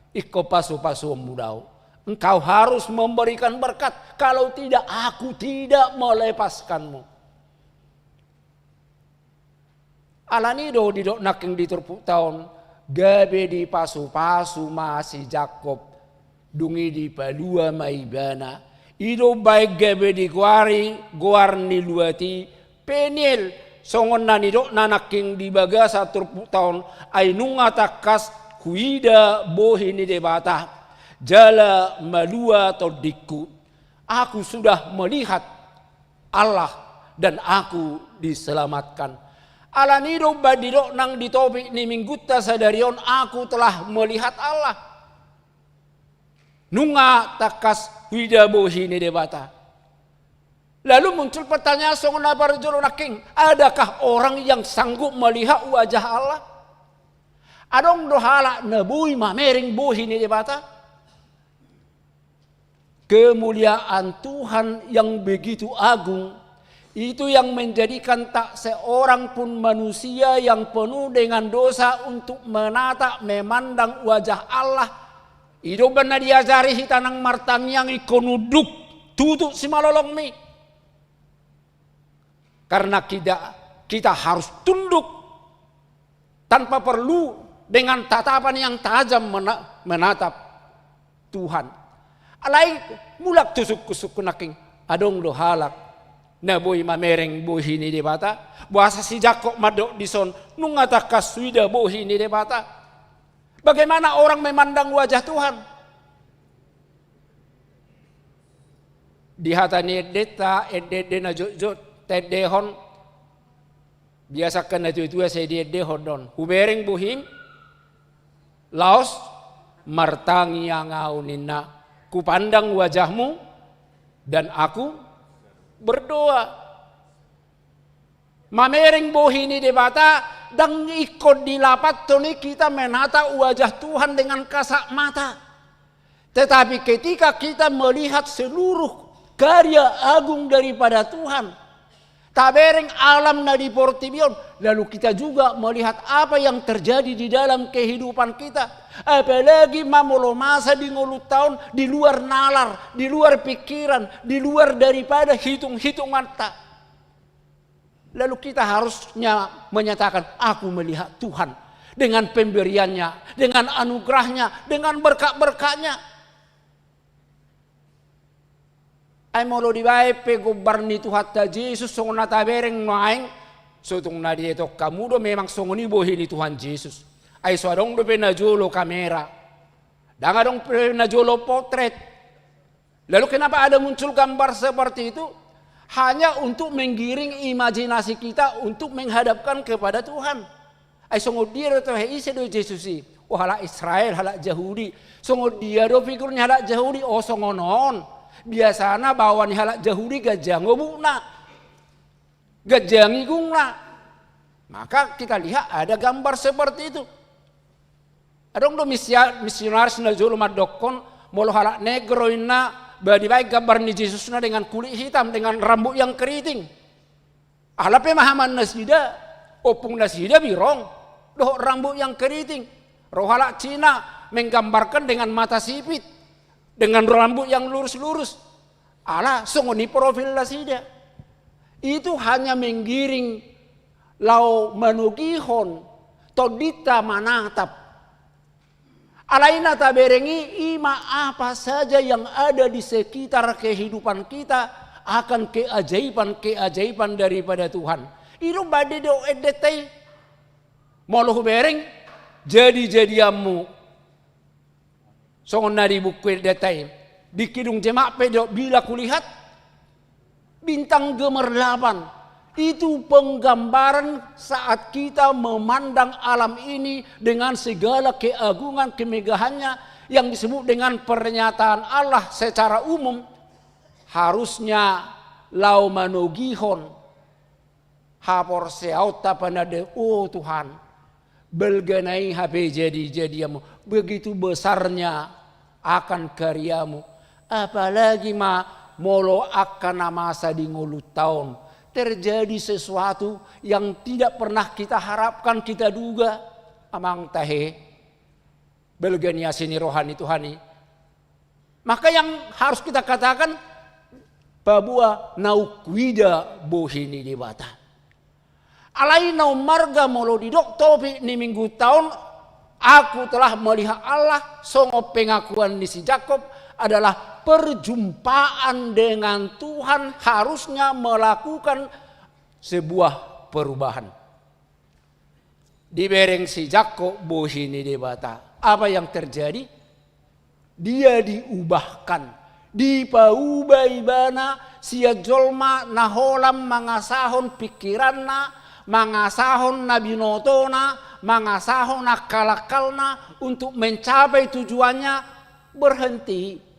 Ingkon pasu-pasuonmu do au. Engkau harus memberikan berkat, kalau tidak, aku tidak melepaskanmu. Alani do didok nangkin di turpukta on, gabe dipasu-pasu ma si Jakkob, dung i dipalua ma ibana. I do umbaen gabe digoari goar ni luat i Peniel, songon na nidokna nangkin di bagasan turpukta on, ai nunga tangkas huida bohi ni Debata, jala malua tondingku. Aku sudah melihat Allah dan aku diselamatkan. Alani i do umbaen didok nang di topik ni minggunta sadari on, aku telah melihat Allah. Nunga tangkas huida bohi ni Debata. Lalu muncul pertanyaan songon na parjolo nangkin, adakah orang yang sanggup melihat wajah Allah? Adong do halak na boi mamereng bohi ni Debata? Kemuliaan Tuhan yang begitu agung, itu yang menjadikan tak seorang pun manusia yang penuh dengan dosa untuk menatap, memandang wajah Allah. I do umbaen na diajari hita nang martangiang ingkon unduk, tutu simalolongmi. Karena kita, kita harus tunduk tanpa perlu dengan tatapan yang tajam mena-, menatap Tuhan. Alai mulak tu sungkun-sungkun nangkin, adong do halak na boi mamereng bohi ni Debata? Boasa si Jakkob mandok dison, nunga tangkas huida bohi ni Debata? Bagaimana orang memandang wajah Tuhan? Di hata ni endenta, ende-ende na jotjot taendehon, biasa angka na tua-tua sai diendehon do on. Hubereng bohim, laos martangiang au ninna, kupandang wajahmu, dan aku berdoa. Mamereng bohi ni Debata, ndang ingkon dilapathon i hita menatap wajah Tuhan dengan kasat mata. Tetapi ketika kita melihat seluruh karya agung daripada Tuhan, Tabereng alam na di portibi on, lalu kita juga melihat apa yang terjadi di dalam kehidupan kita. Apalagi ma molo masa di ngolunta on, di luar nalar, di luar pikiran, di luar daripada hitung-hitunganta. Lalu kita harusnya menyatakan, "Aku melihat Tuhan dengan pemberiannya, dengan anugerahnya, dengan berkat-berkatnya." Ai molo dibaen pe gombar ni Tuhanta Jesus songon na tabereng nuaeng, so tung na dietong hamu do memang songon i bohi ni Tuhan Jesus. Ai so adong dope na jolo kamera. Ndang adong pe na jolo potret. Lalu kenapa ada muncul gambar seperti itu? Hanya untuk menggiring imajinasi kita untuk menghadapkan kepada Tuhan. Ai songon dia do tahe, ise do Jesus i? O, halak Israel, halak Jahudi. Songon dia do figur ni halak Jahudi? O, songon on. Biasana baoa ni halak Jahudi ganjang obukna, ganjang igungna. Maka kita lihat ada gambar seperti itu. Adong do misia-, misionaris na jolo mandokkon, molo halak Negro inna, ba dibaen gambar ni Jesusna dengan kulit hitam, dengan rambut yang keriting. Ala pe mahaman nasida, ompung nasida birong, dohot rambut yang keriting. Ro halak Cina menggambarkan dengan mata sipit, dengan rambut yang lurus-lurus. Ala songon i profil nasida. Itu hanya menggiring laho manogihon tondinta manatap. Alai na tabereng i, i ma apa saja yang ada di sekitar kehidupan kita akan keajaiban-keajaiban daripada Tuhan. I do bade do endenta i. Molo hubereng jadi-jadianmu. Songon na di buku endenta i, di Kidung Jemak pe do, bila kulihat bintang gemerlapan. Itu penggambaran saat kita memandang alam ini dengan segala keagungan, kemegahannya yang disebut dengan pernyataan Allah secara umum, harusnya laho manogihon haporseaonta pada Dia, "O Tuhan, balga na i hape jadi-jadianmu, begitu besarnya akan karyamu." Apalagi ma molo angka na masa di ngolunta on terjadi sesuatu yang tidak pernah kita harapkan, kita duga, amang tahe. Balga ni asi ni roha ni Tuhan i. Maka yang harus kita katakan, paboa naung huida bohi ni Debata. Alai na ummarga molo didok topik ni minggunta on, "Aku telah melihat Allah", songon pengakuan ni si Jakob, adalah perjumpaan dengan Tuhan harusnya melakukan sebuah perubahan. Dibereng si Jakob bohi ni Debata. Apa yang terjadi? Dia diubahkan. Dipauba ibana sian jolma na holan mangasahon pikiranna, mangasahon na binotona, mangasahon akal-akalna untuk mencapai tujuannya, berhenti.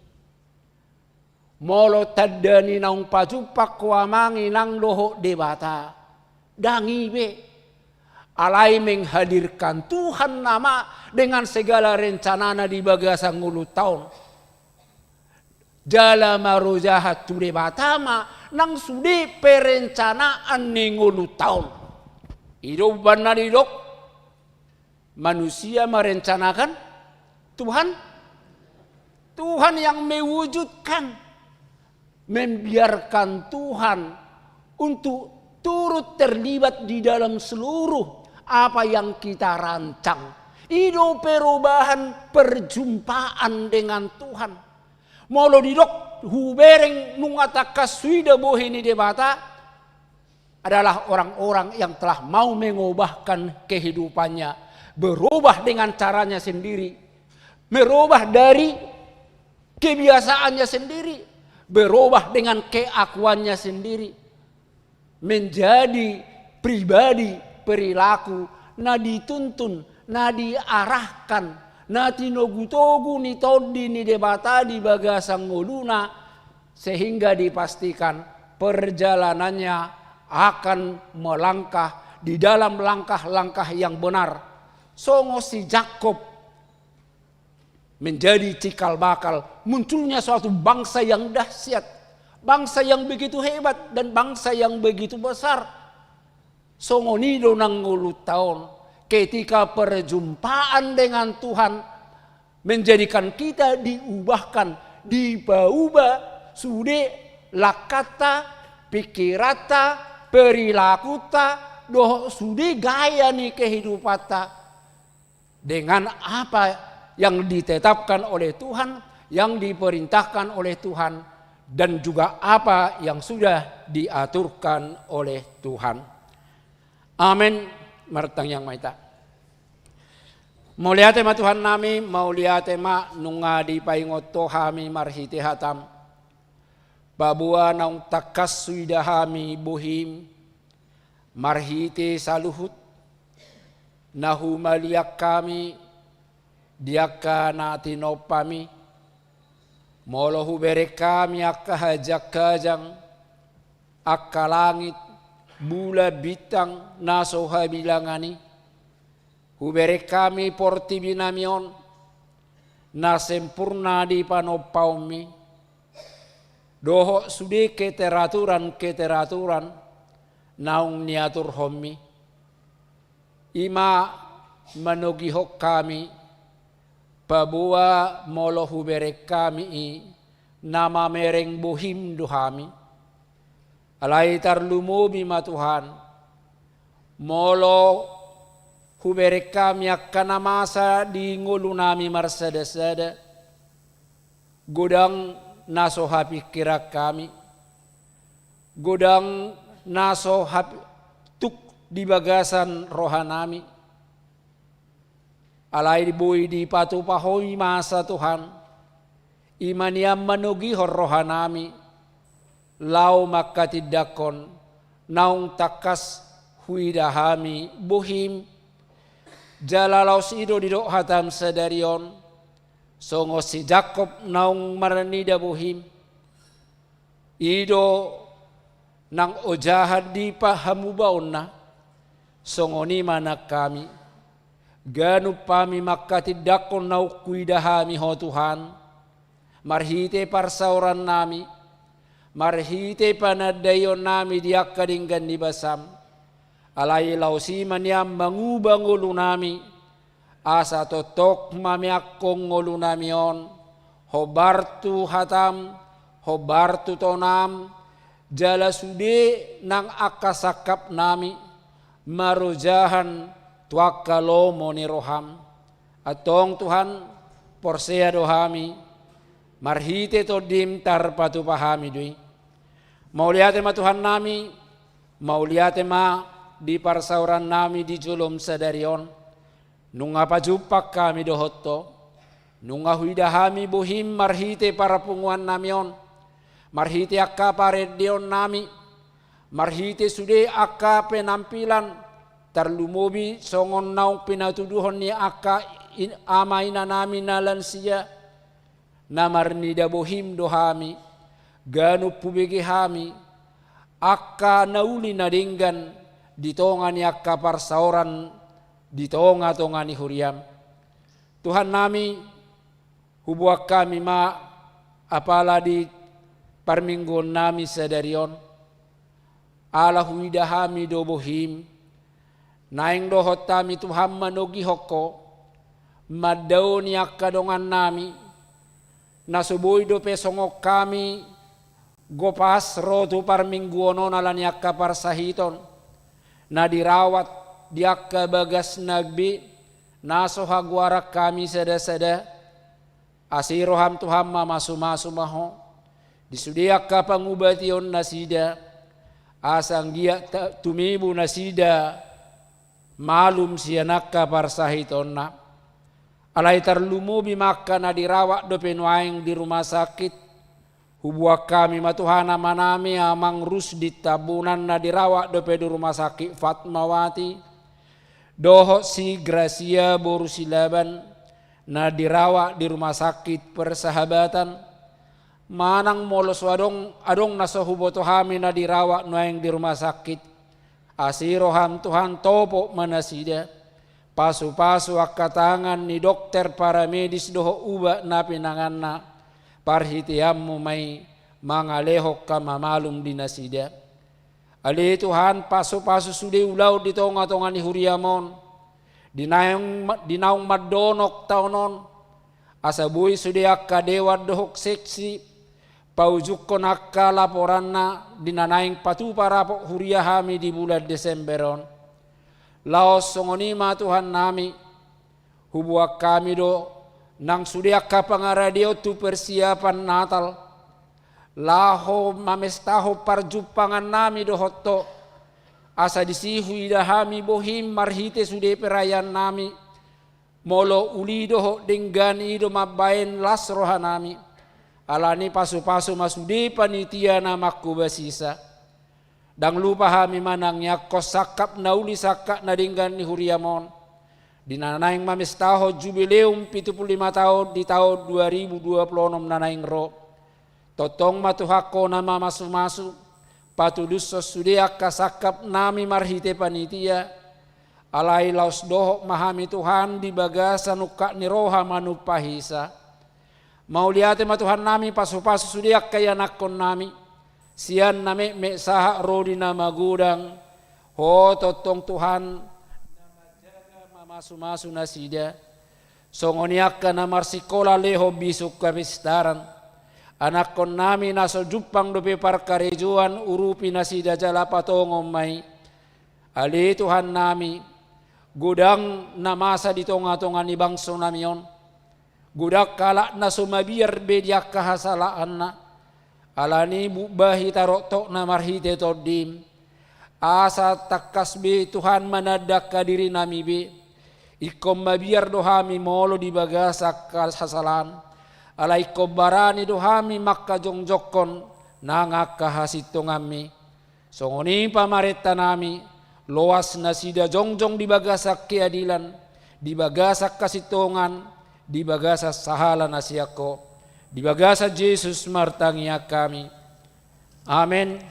Molo tanda ni naung pajumpang ho amang inang dohot Debata, ndang i be. Alai menghadirkan Tuhan nama dengan segala rencanana di bagasan ngolunta on. Jala marojahan tu Debata ma nang sude perencanaan ni ngolunta on. I do umbahen na didok, manusia merencanakan, Tuhan, Tuhan yang mewujudkan. Membiarkan Tuhan untuk turut terlibat di dalam seluruh apa yang kita rancang. I do perubahan, perjumpaan dengan Tuhan. Molo didok hubereng nunga tangkas huida bohi ni Debata, adalah orang-orang yang telah mau mengubahkan kehidupannya, berubah dengan caranya sendiri, merubah dari kebiasaannya sendiri, berubah dengan keakuannya sendiri, menjadi pribadi perilaku na dituntun, na diarahkan, na tinogu-togu ni Tondi ni Debata di bagasan ngoluna, sehingga dipastikan perjalanannya akan melangkah di dalam langkah-langkah yang benar. Songon si Jakob menjadi cikal bakal munculnya suatu bangsa yang dahsyat, bangsa yang begitu hebat dan bangsa yang begitu besar. Songon i do nang ngolunta on, ketika perjumpaan dengan Tuhan menjadikan kita diubahkan, dipaubah sude langkanta, pikiranta, perilakunta, dohot sude gaya ni kehidupanta. Dengan apa yang ditetapkan oleh Tuhan, yang diperintahkan oleh Tuhan, dan juga apa yang sudah diaturkan oleh Tuhan. Amen. Martangiang ma hita. Mauliate ma Tuhan nami, mauliate ma nunga dipaingot Ho hami marhite hataM. Paboa naung tangkas huida hami bohiM, marhite saluhut na humaliang hami di angka na tinompaMi, molo hubereng hami angka hajang-hajang, angka langit, bulan, bintang, na so habilangan i, hubereng hami portibi nami on, na sempurna di panompaonMi, dohot sude keteraturan-keteraturan naung niaturhonMi. I ma manogihon hami, paboa molo hubereng hami i, na mamereng bohiM do hami. Alai tarlumobi ma Tuhan, molo hubereng hami angka na masa di ngolu nami marsada-sada, godang na so hapingkiran hami, godang na so hap-, tuk di bagasan roha nami. Alai boi dipatupa Ho i masa Tuhan, i ma nian manogihon roha nami, laho manghatindanghon naung tangkas huida hami bohiM. Jala laos i do didok hataM sadari on, songon si Jakob naung marnida bohiM, i do nang ojahan di pahamubaonna, songon i ma nang hami. Ganup hami manghatindanghon naung huida hami Ho Tuhan, marhite parsaoran nami, marhite panandaion nami di angka denggan ni basaM. Alai laos i ma nian manguba ngolu nami, asa tongtong mameakhon ngolu nami on, hombar tu hataM, hombar tu tonaM, jala sude nang angka sangkap nami, marojahan tu angka lomo ni rohaM. Antong Tuhan, porsea do hami, marhite TondiM tarpatupa hami do i. Mauliate ma Tuhan nami, mauliate ma di parsaoran nami di joloM sadari on. Nunga pajumpa hami dohot Ho, nunga huida hami bohiM marhite parpunguan nami on, marhite angka parendeon nami, marhite sude angka penampilan, tarlumobi songon naung pinatuduhon ni angka in-, ama ina nami na lansia, na marnida bohiM do hami, ganup hubege hami angka na uli na denggan di tonga ni angka parsaoran di tonga-tonga ni huriaM. Tuhan nami, huboan hami ma apala di parmingguon nami sadari on, ala huida hami do bohiM, naeng dohot hami Tuhan manogihon Ho, mandaoni angka dongan nami, na so boi dope songon hami, gopas ro tu parmingguon on ala ni angka parsahiton, na dirawat di angka bagas na be, na so hagoaran hami sada-sada, Asi roham Tuhan mamasu-masu ma ho di sude angka pangubation nasida, asa anggiat ta-, tumibu nasida malum sian angka parsahitonna. Alai tarlumobi ma angka na dirawat dope nuaeng di rumah sakit. Huboan hami ma Tuhan amanami Amang Rusdi Tambunan na dirawat dope di rumah sakit Fatmawati, dohot si Grasia boru Silaban na dirawat di rumah sakit Persahabatan, manang molo so adong, adong na so huboto hami na dirawat nuaeng di rumah sakit. Asi roham Tuhan topot ma nasida, pasu-pasu angka tangan ni dokter paramedis dohot ubat na pinanganna, parhiteanmu ma i mangalehon hamamalum di nasida. Ale Tuhan, pasupasu sude ulaon di tongatonga ni huriam on, di naung, di naung mandonok taon on, asa boi sude angka dewan dohot seksi paujunghon angka laporanna di na naeng patupa rapot huria hami di bulan Desember on. Laos songon i ma Tuhannami, huboan hami do nang sude angka pangaradeon tu persiapan Natal, laho mamestahon parjumpangannami dohot Ho, asa disi huida hami bohim marhite sude perayaannami, molo uli dohot denggan i do mambahen las rohanami. Alani pasupasu ma sude panitia na manghobasisa. Ndang lupa hami manangiangkon sangkap na uli sangkap na denggan ni huriam on, di na naeng mamestahon jubileum pitu pulu lima taon di taon dua ribu dua pulu onom na naeng ro. Tongtong ma Tuhan Ho na mamasumasu, patudushon sude angka sangkapnami marhite panitia. Alai laos dohot ma hami Tuhan di bagasan ungkap ni roha manumpak hisa. Mauliate ma Tuhannami pasupasu sude angka ianakkonnami, sian na metmet sahat ro di na magodang. Ho tongtong Tuhan na manjaga mamasumasu nasida. Songon i angka na marsikola lehon bisuk hapistaran, anakkonnami na so jumpang dope parkarejoan, urupi nasida jala patongon ma i. Ale Tuhannami, godang na masa di tongatonga ni bangsonami on. Godang halak na so mabiar be di angka hasalaanna. Alani i buat bahen hita rap Ho na marhite Tondim, asa tangkas be Tuhan mananda angka dirinami be. Ingkon mabiar do hami molo di bagasan angka hasalaan, alai ingkon barani do hami mangkajongjongkon nang angka hasintonganmi. Songon i pamarentanami, loas nasida jongjong di bagasan keadilan, di bagasan hasintongan, di bagasan sahala na sian Ho. Di bagasan Jesus martangiang hami. Amen.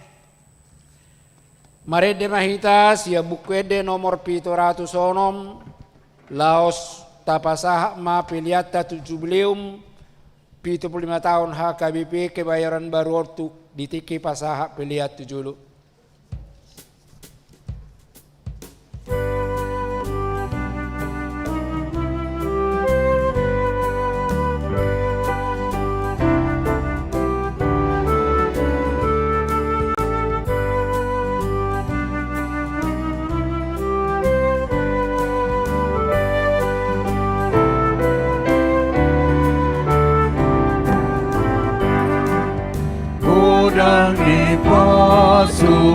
Marende ma hita sian Buku Ende nomor pitu ratus onom, laos tapasahat ma peleanta tu Jubileum pitu pulu lima taon H K B P Kebayoran Baru on tu di tingki pasahat pelean tu jolo. Godang ni pasupasu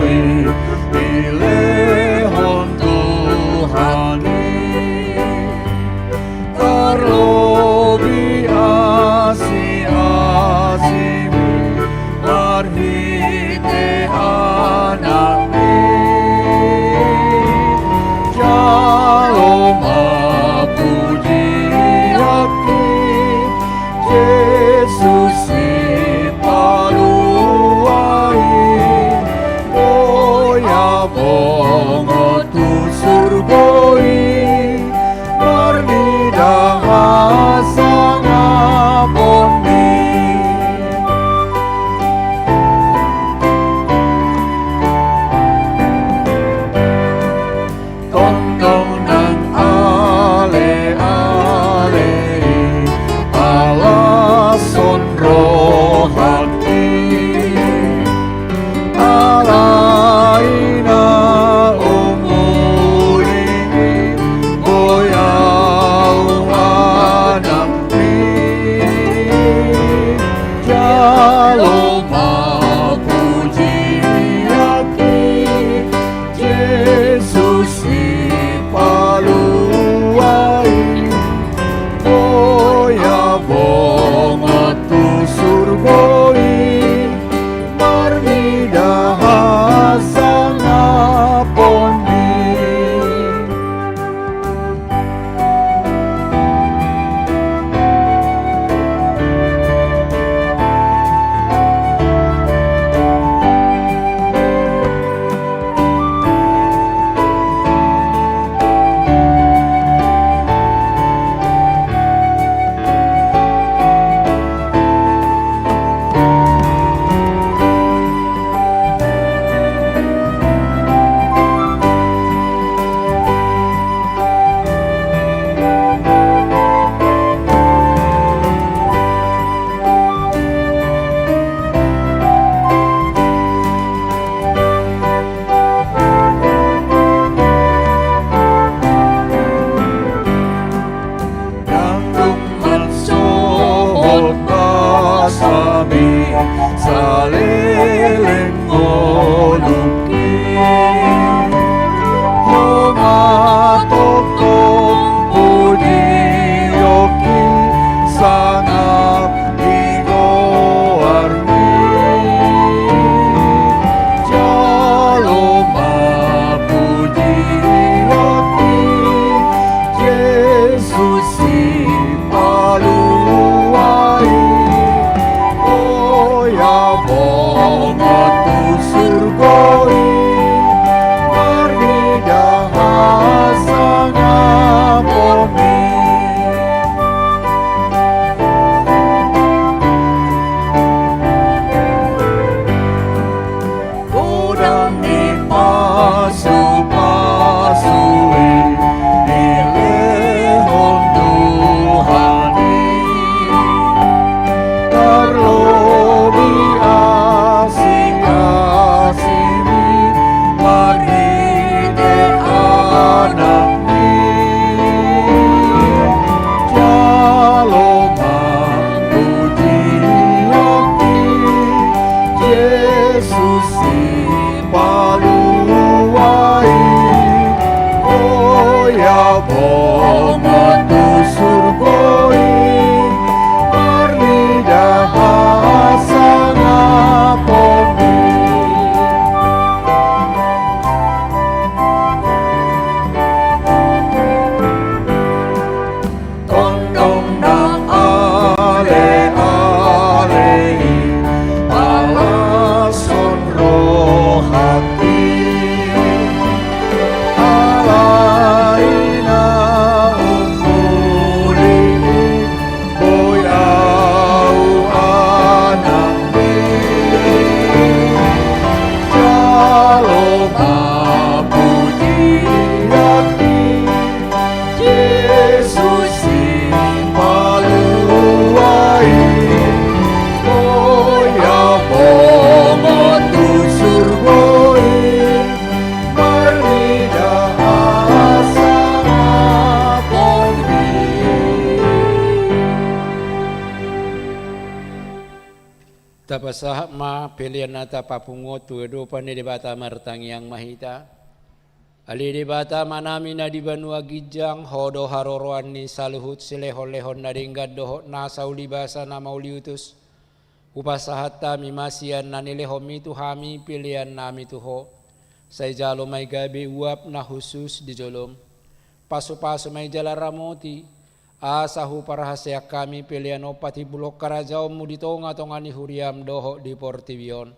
i dilehon Tuhan i, tarlobi asiasi i marhite Anakni. Jalo ma pujian di Jesus Sipalua i, boya bongot tu surgo i, marnida hasangapon i. Saleleng ngolungki, Ho ma tongtong pujionki, sangap di goarmi. Jalo ma pujionki, Jesus Sipalua i. Boya bongot tu surgo i, marnida hasangaponmi. Godang ni pasupasu i dilehon Tuhan i, tarlobi asiasi ni marhite Anakni. Jalo ma pujionki, Jesus Sipalua i. Boya bongot tu surgo i, marnida hasangaponmi. Tongtong na aleale i, palashon rohangki. Alai na umuli i, boi ahu anakni. Jalo ma pujionki, Jesus Sipalua i. Boya bongot tu surgo i, marnida hasangaponmi. Tapasahat ma pelean na tapapungu on tu adopan ni Debata. Martangiang ma hita. Ale Debata Amanami na di banua ginjang, Ho do haroroan ni saluhut silehonlehon na denggan dohot nasa ulibasa na mauliutus. Hupasahat hami ma sian na nilehonMi tu hami peleannami tu Ho. Sai jalo ma i gabe uap na hushus di joloM. Pasupasu ma i jala ramoti, asa huparhaseang hami pelean on patimbulhon harajaonMu di tongatonga ni huriaM dohot di portibi on.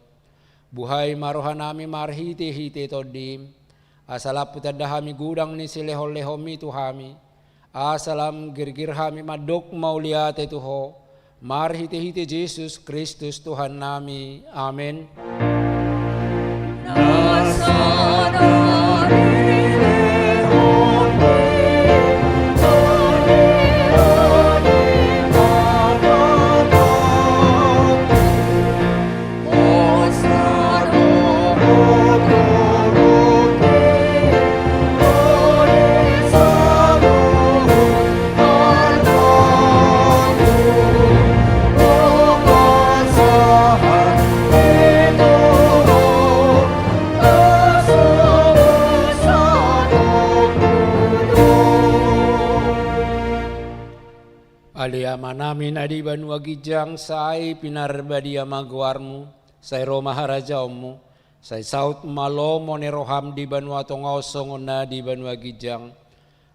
Buhai ma rohanami marhitehite TondiM, asa lampu tanda hami godang ni silehonlehonMi tu hami, asa lam girgir hami mandok mauliate tu Ho, marhitehite Jesus Kristus Tuhannami. Amen. Ale Amanami na di banua ginjang, sai pinarbadia ma goarMu, sai ro ma harajaonMu, sai saut ma lomo ni rohaM di banua tonga on songon na di banua ginjang.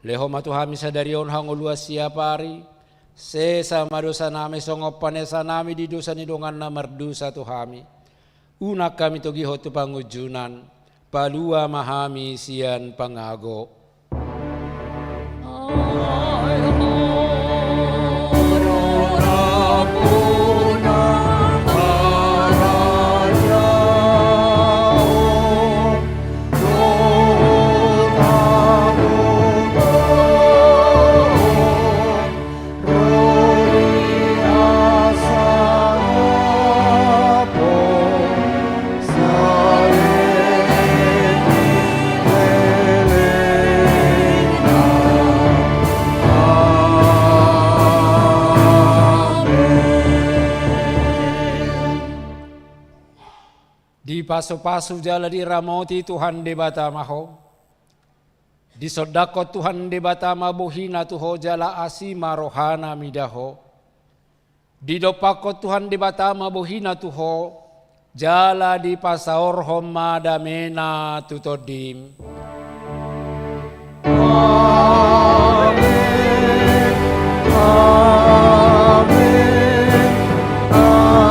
Lehon ma tu hami sadari on hangoluan siapari, sesa ma dosanami songon panesanami di dosa ni dongan na mardosa tu hami. Unang hami togihon tu pangunjunan, palua ma hami sian pangago. Dipasupasu jala diramoti Tuhan Debata ma ho. Disondangkon Tuhan Debata ma bohina tu ho jala asi ma rohana mida ho. Didompakkon Tuhan Debata ma bohina tu ho, jala dipasaorhon ma damena tu tondim. Amen. Amen. Amen.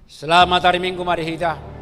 Selamat hari Minggu ma di hita.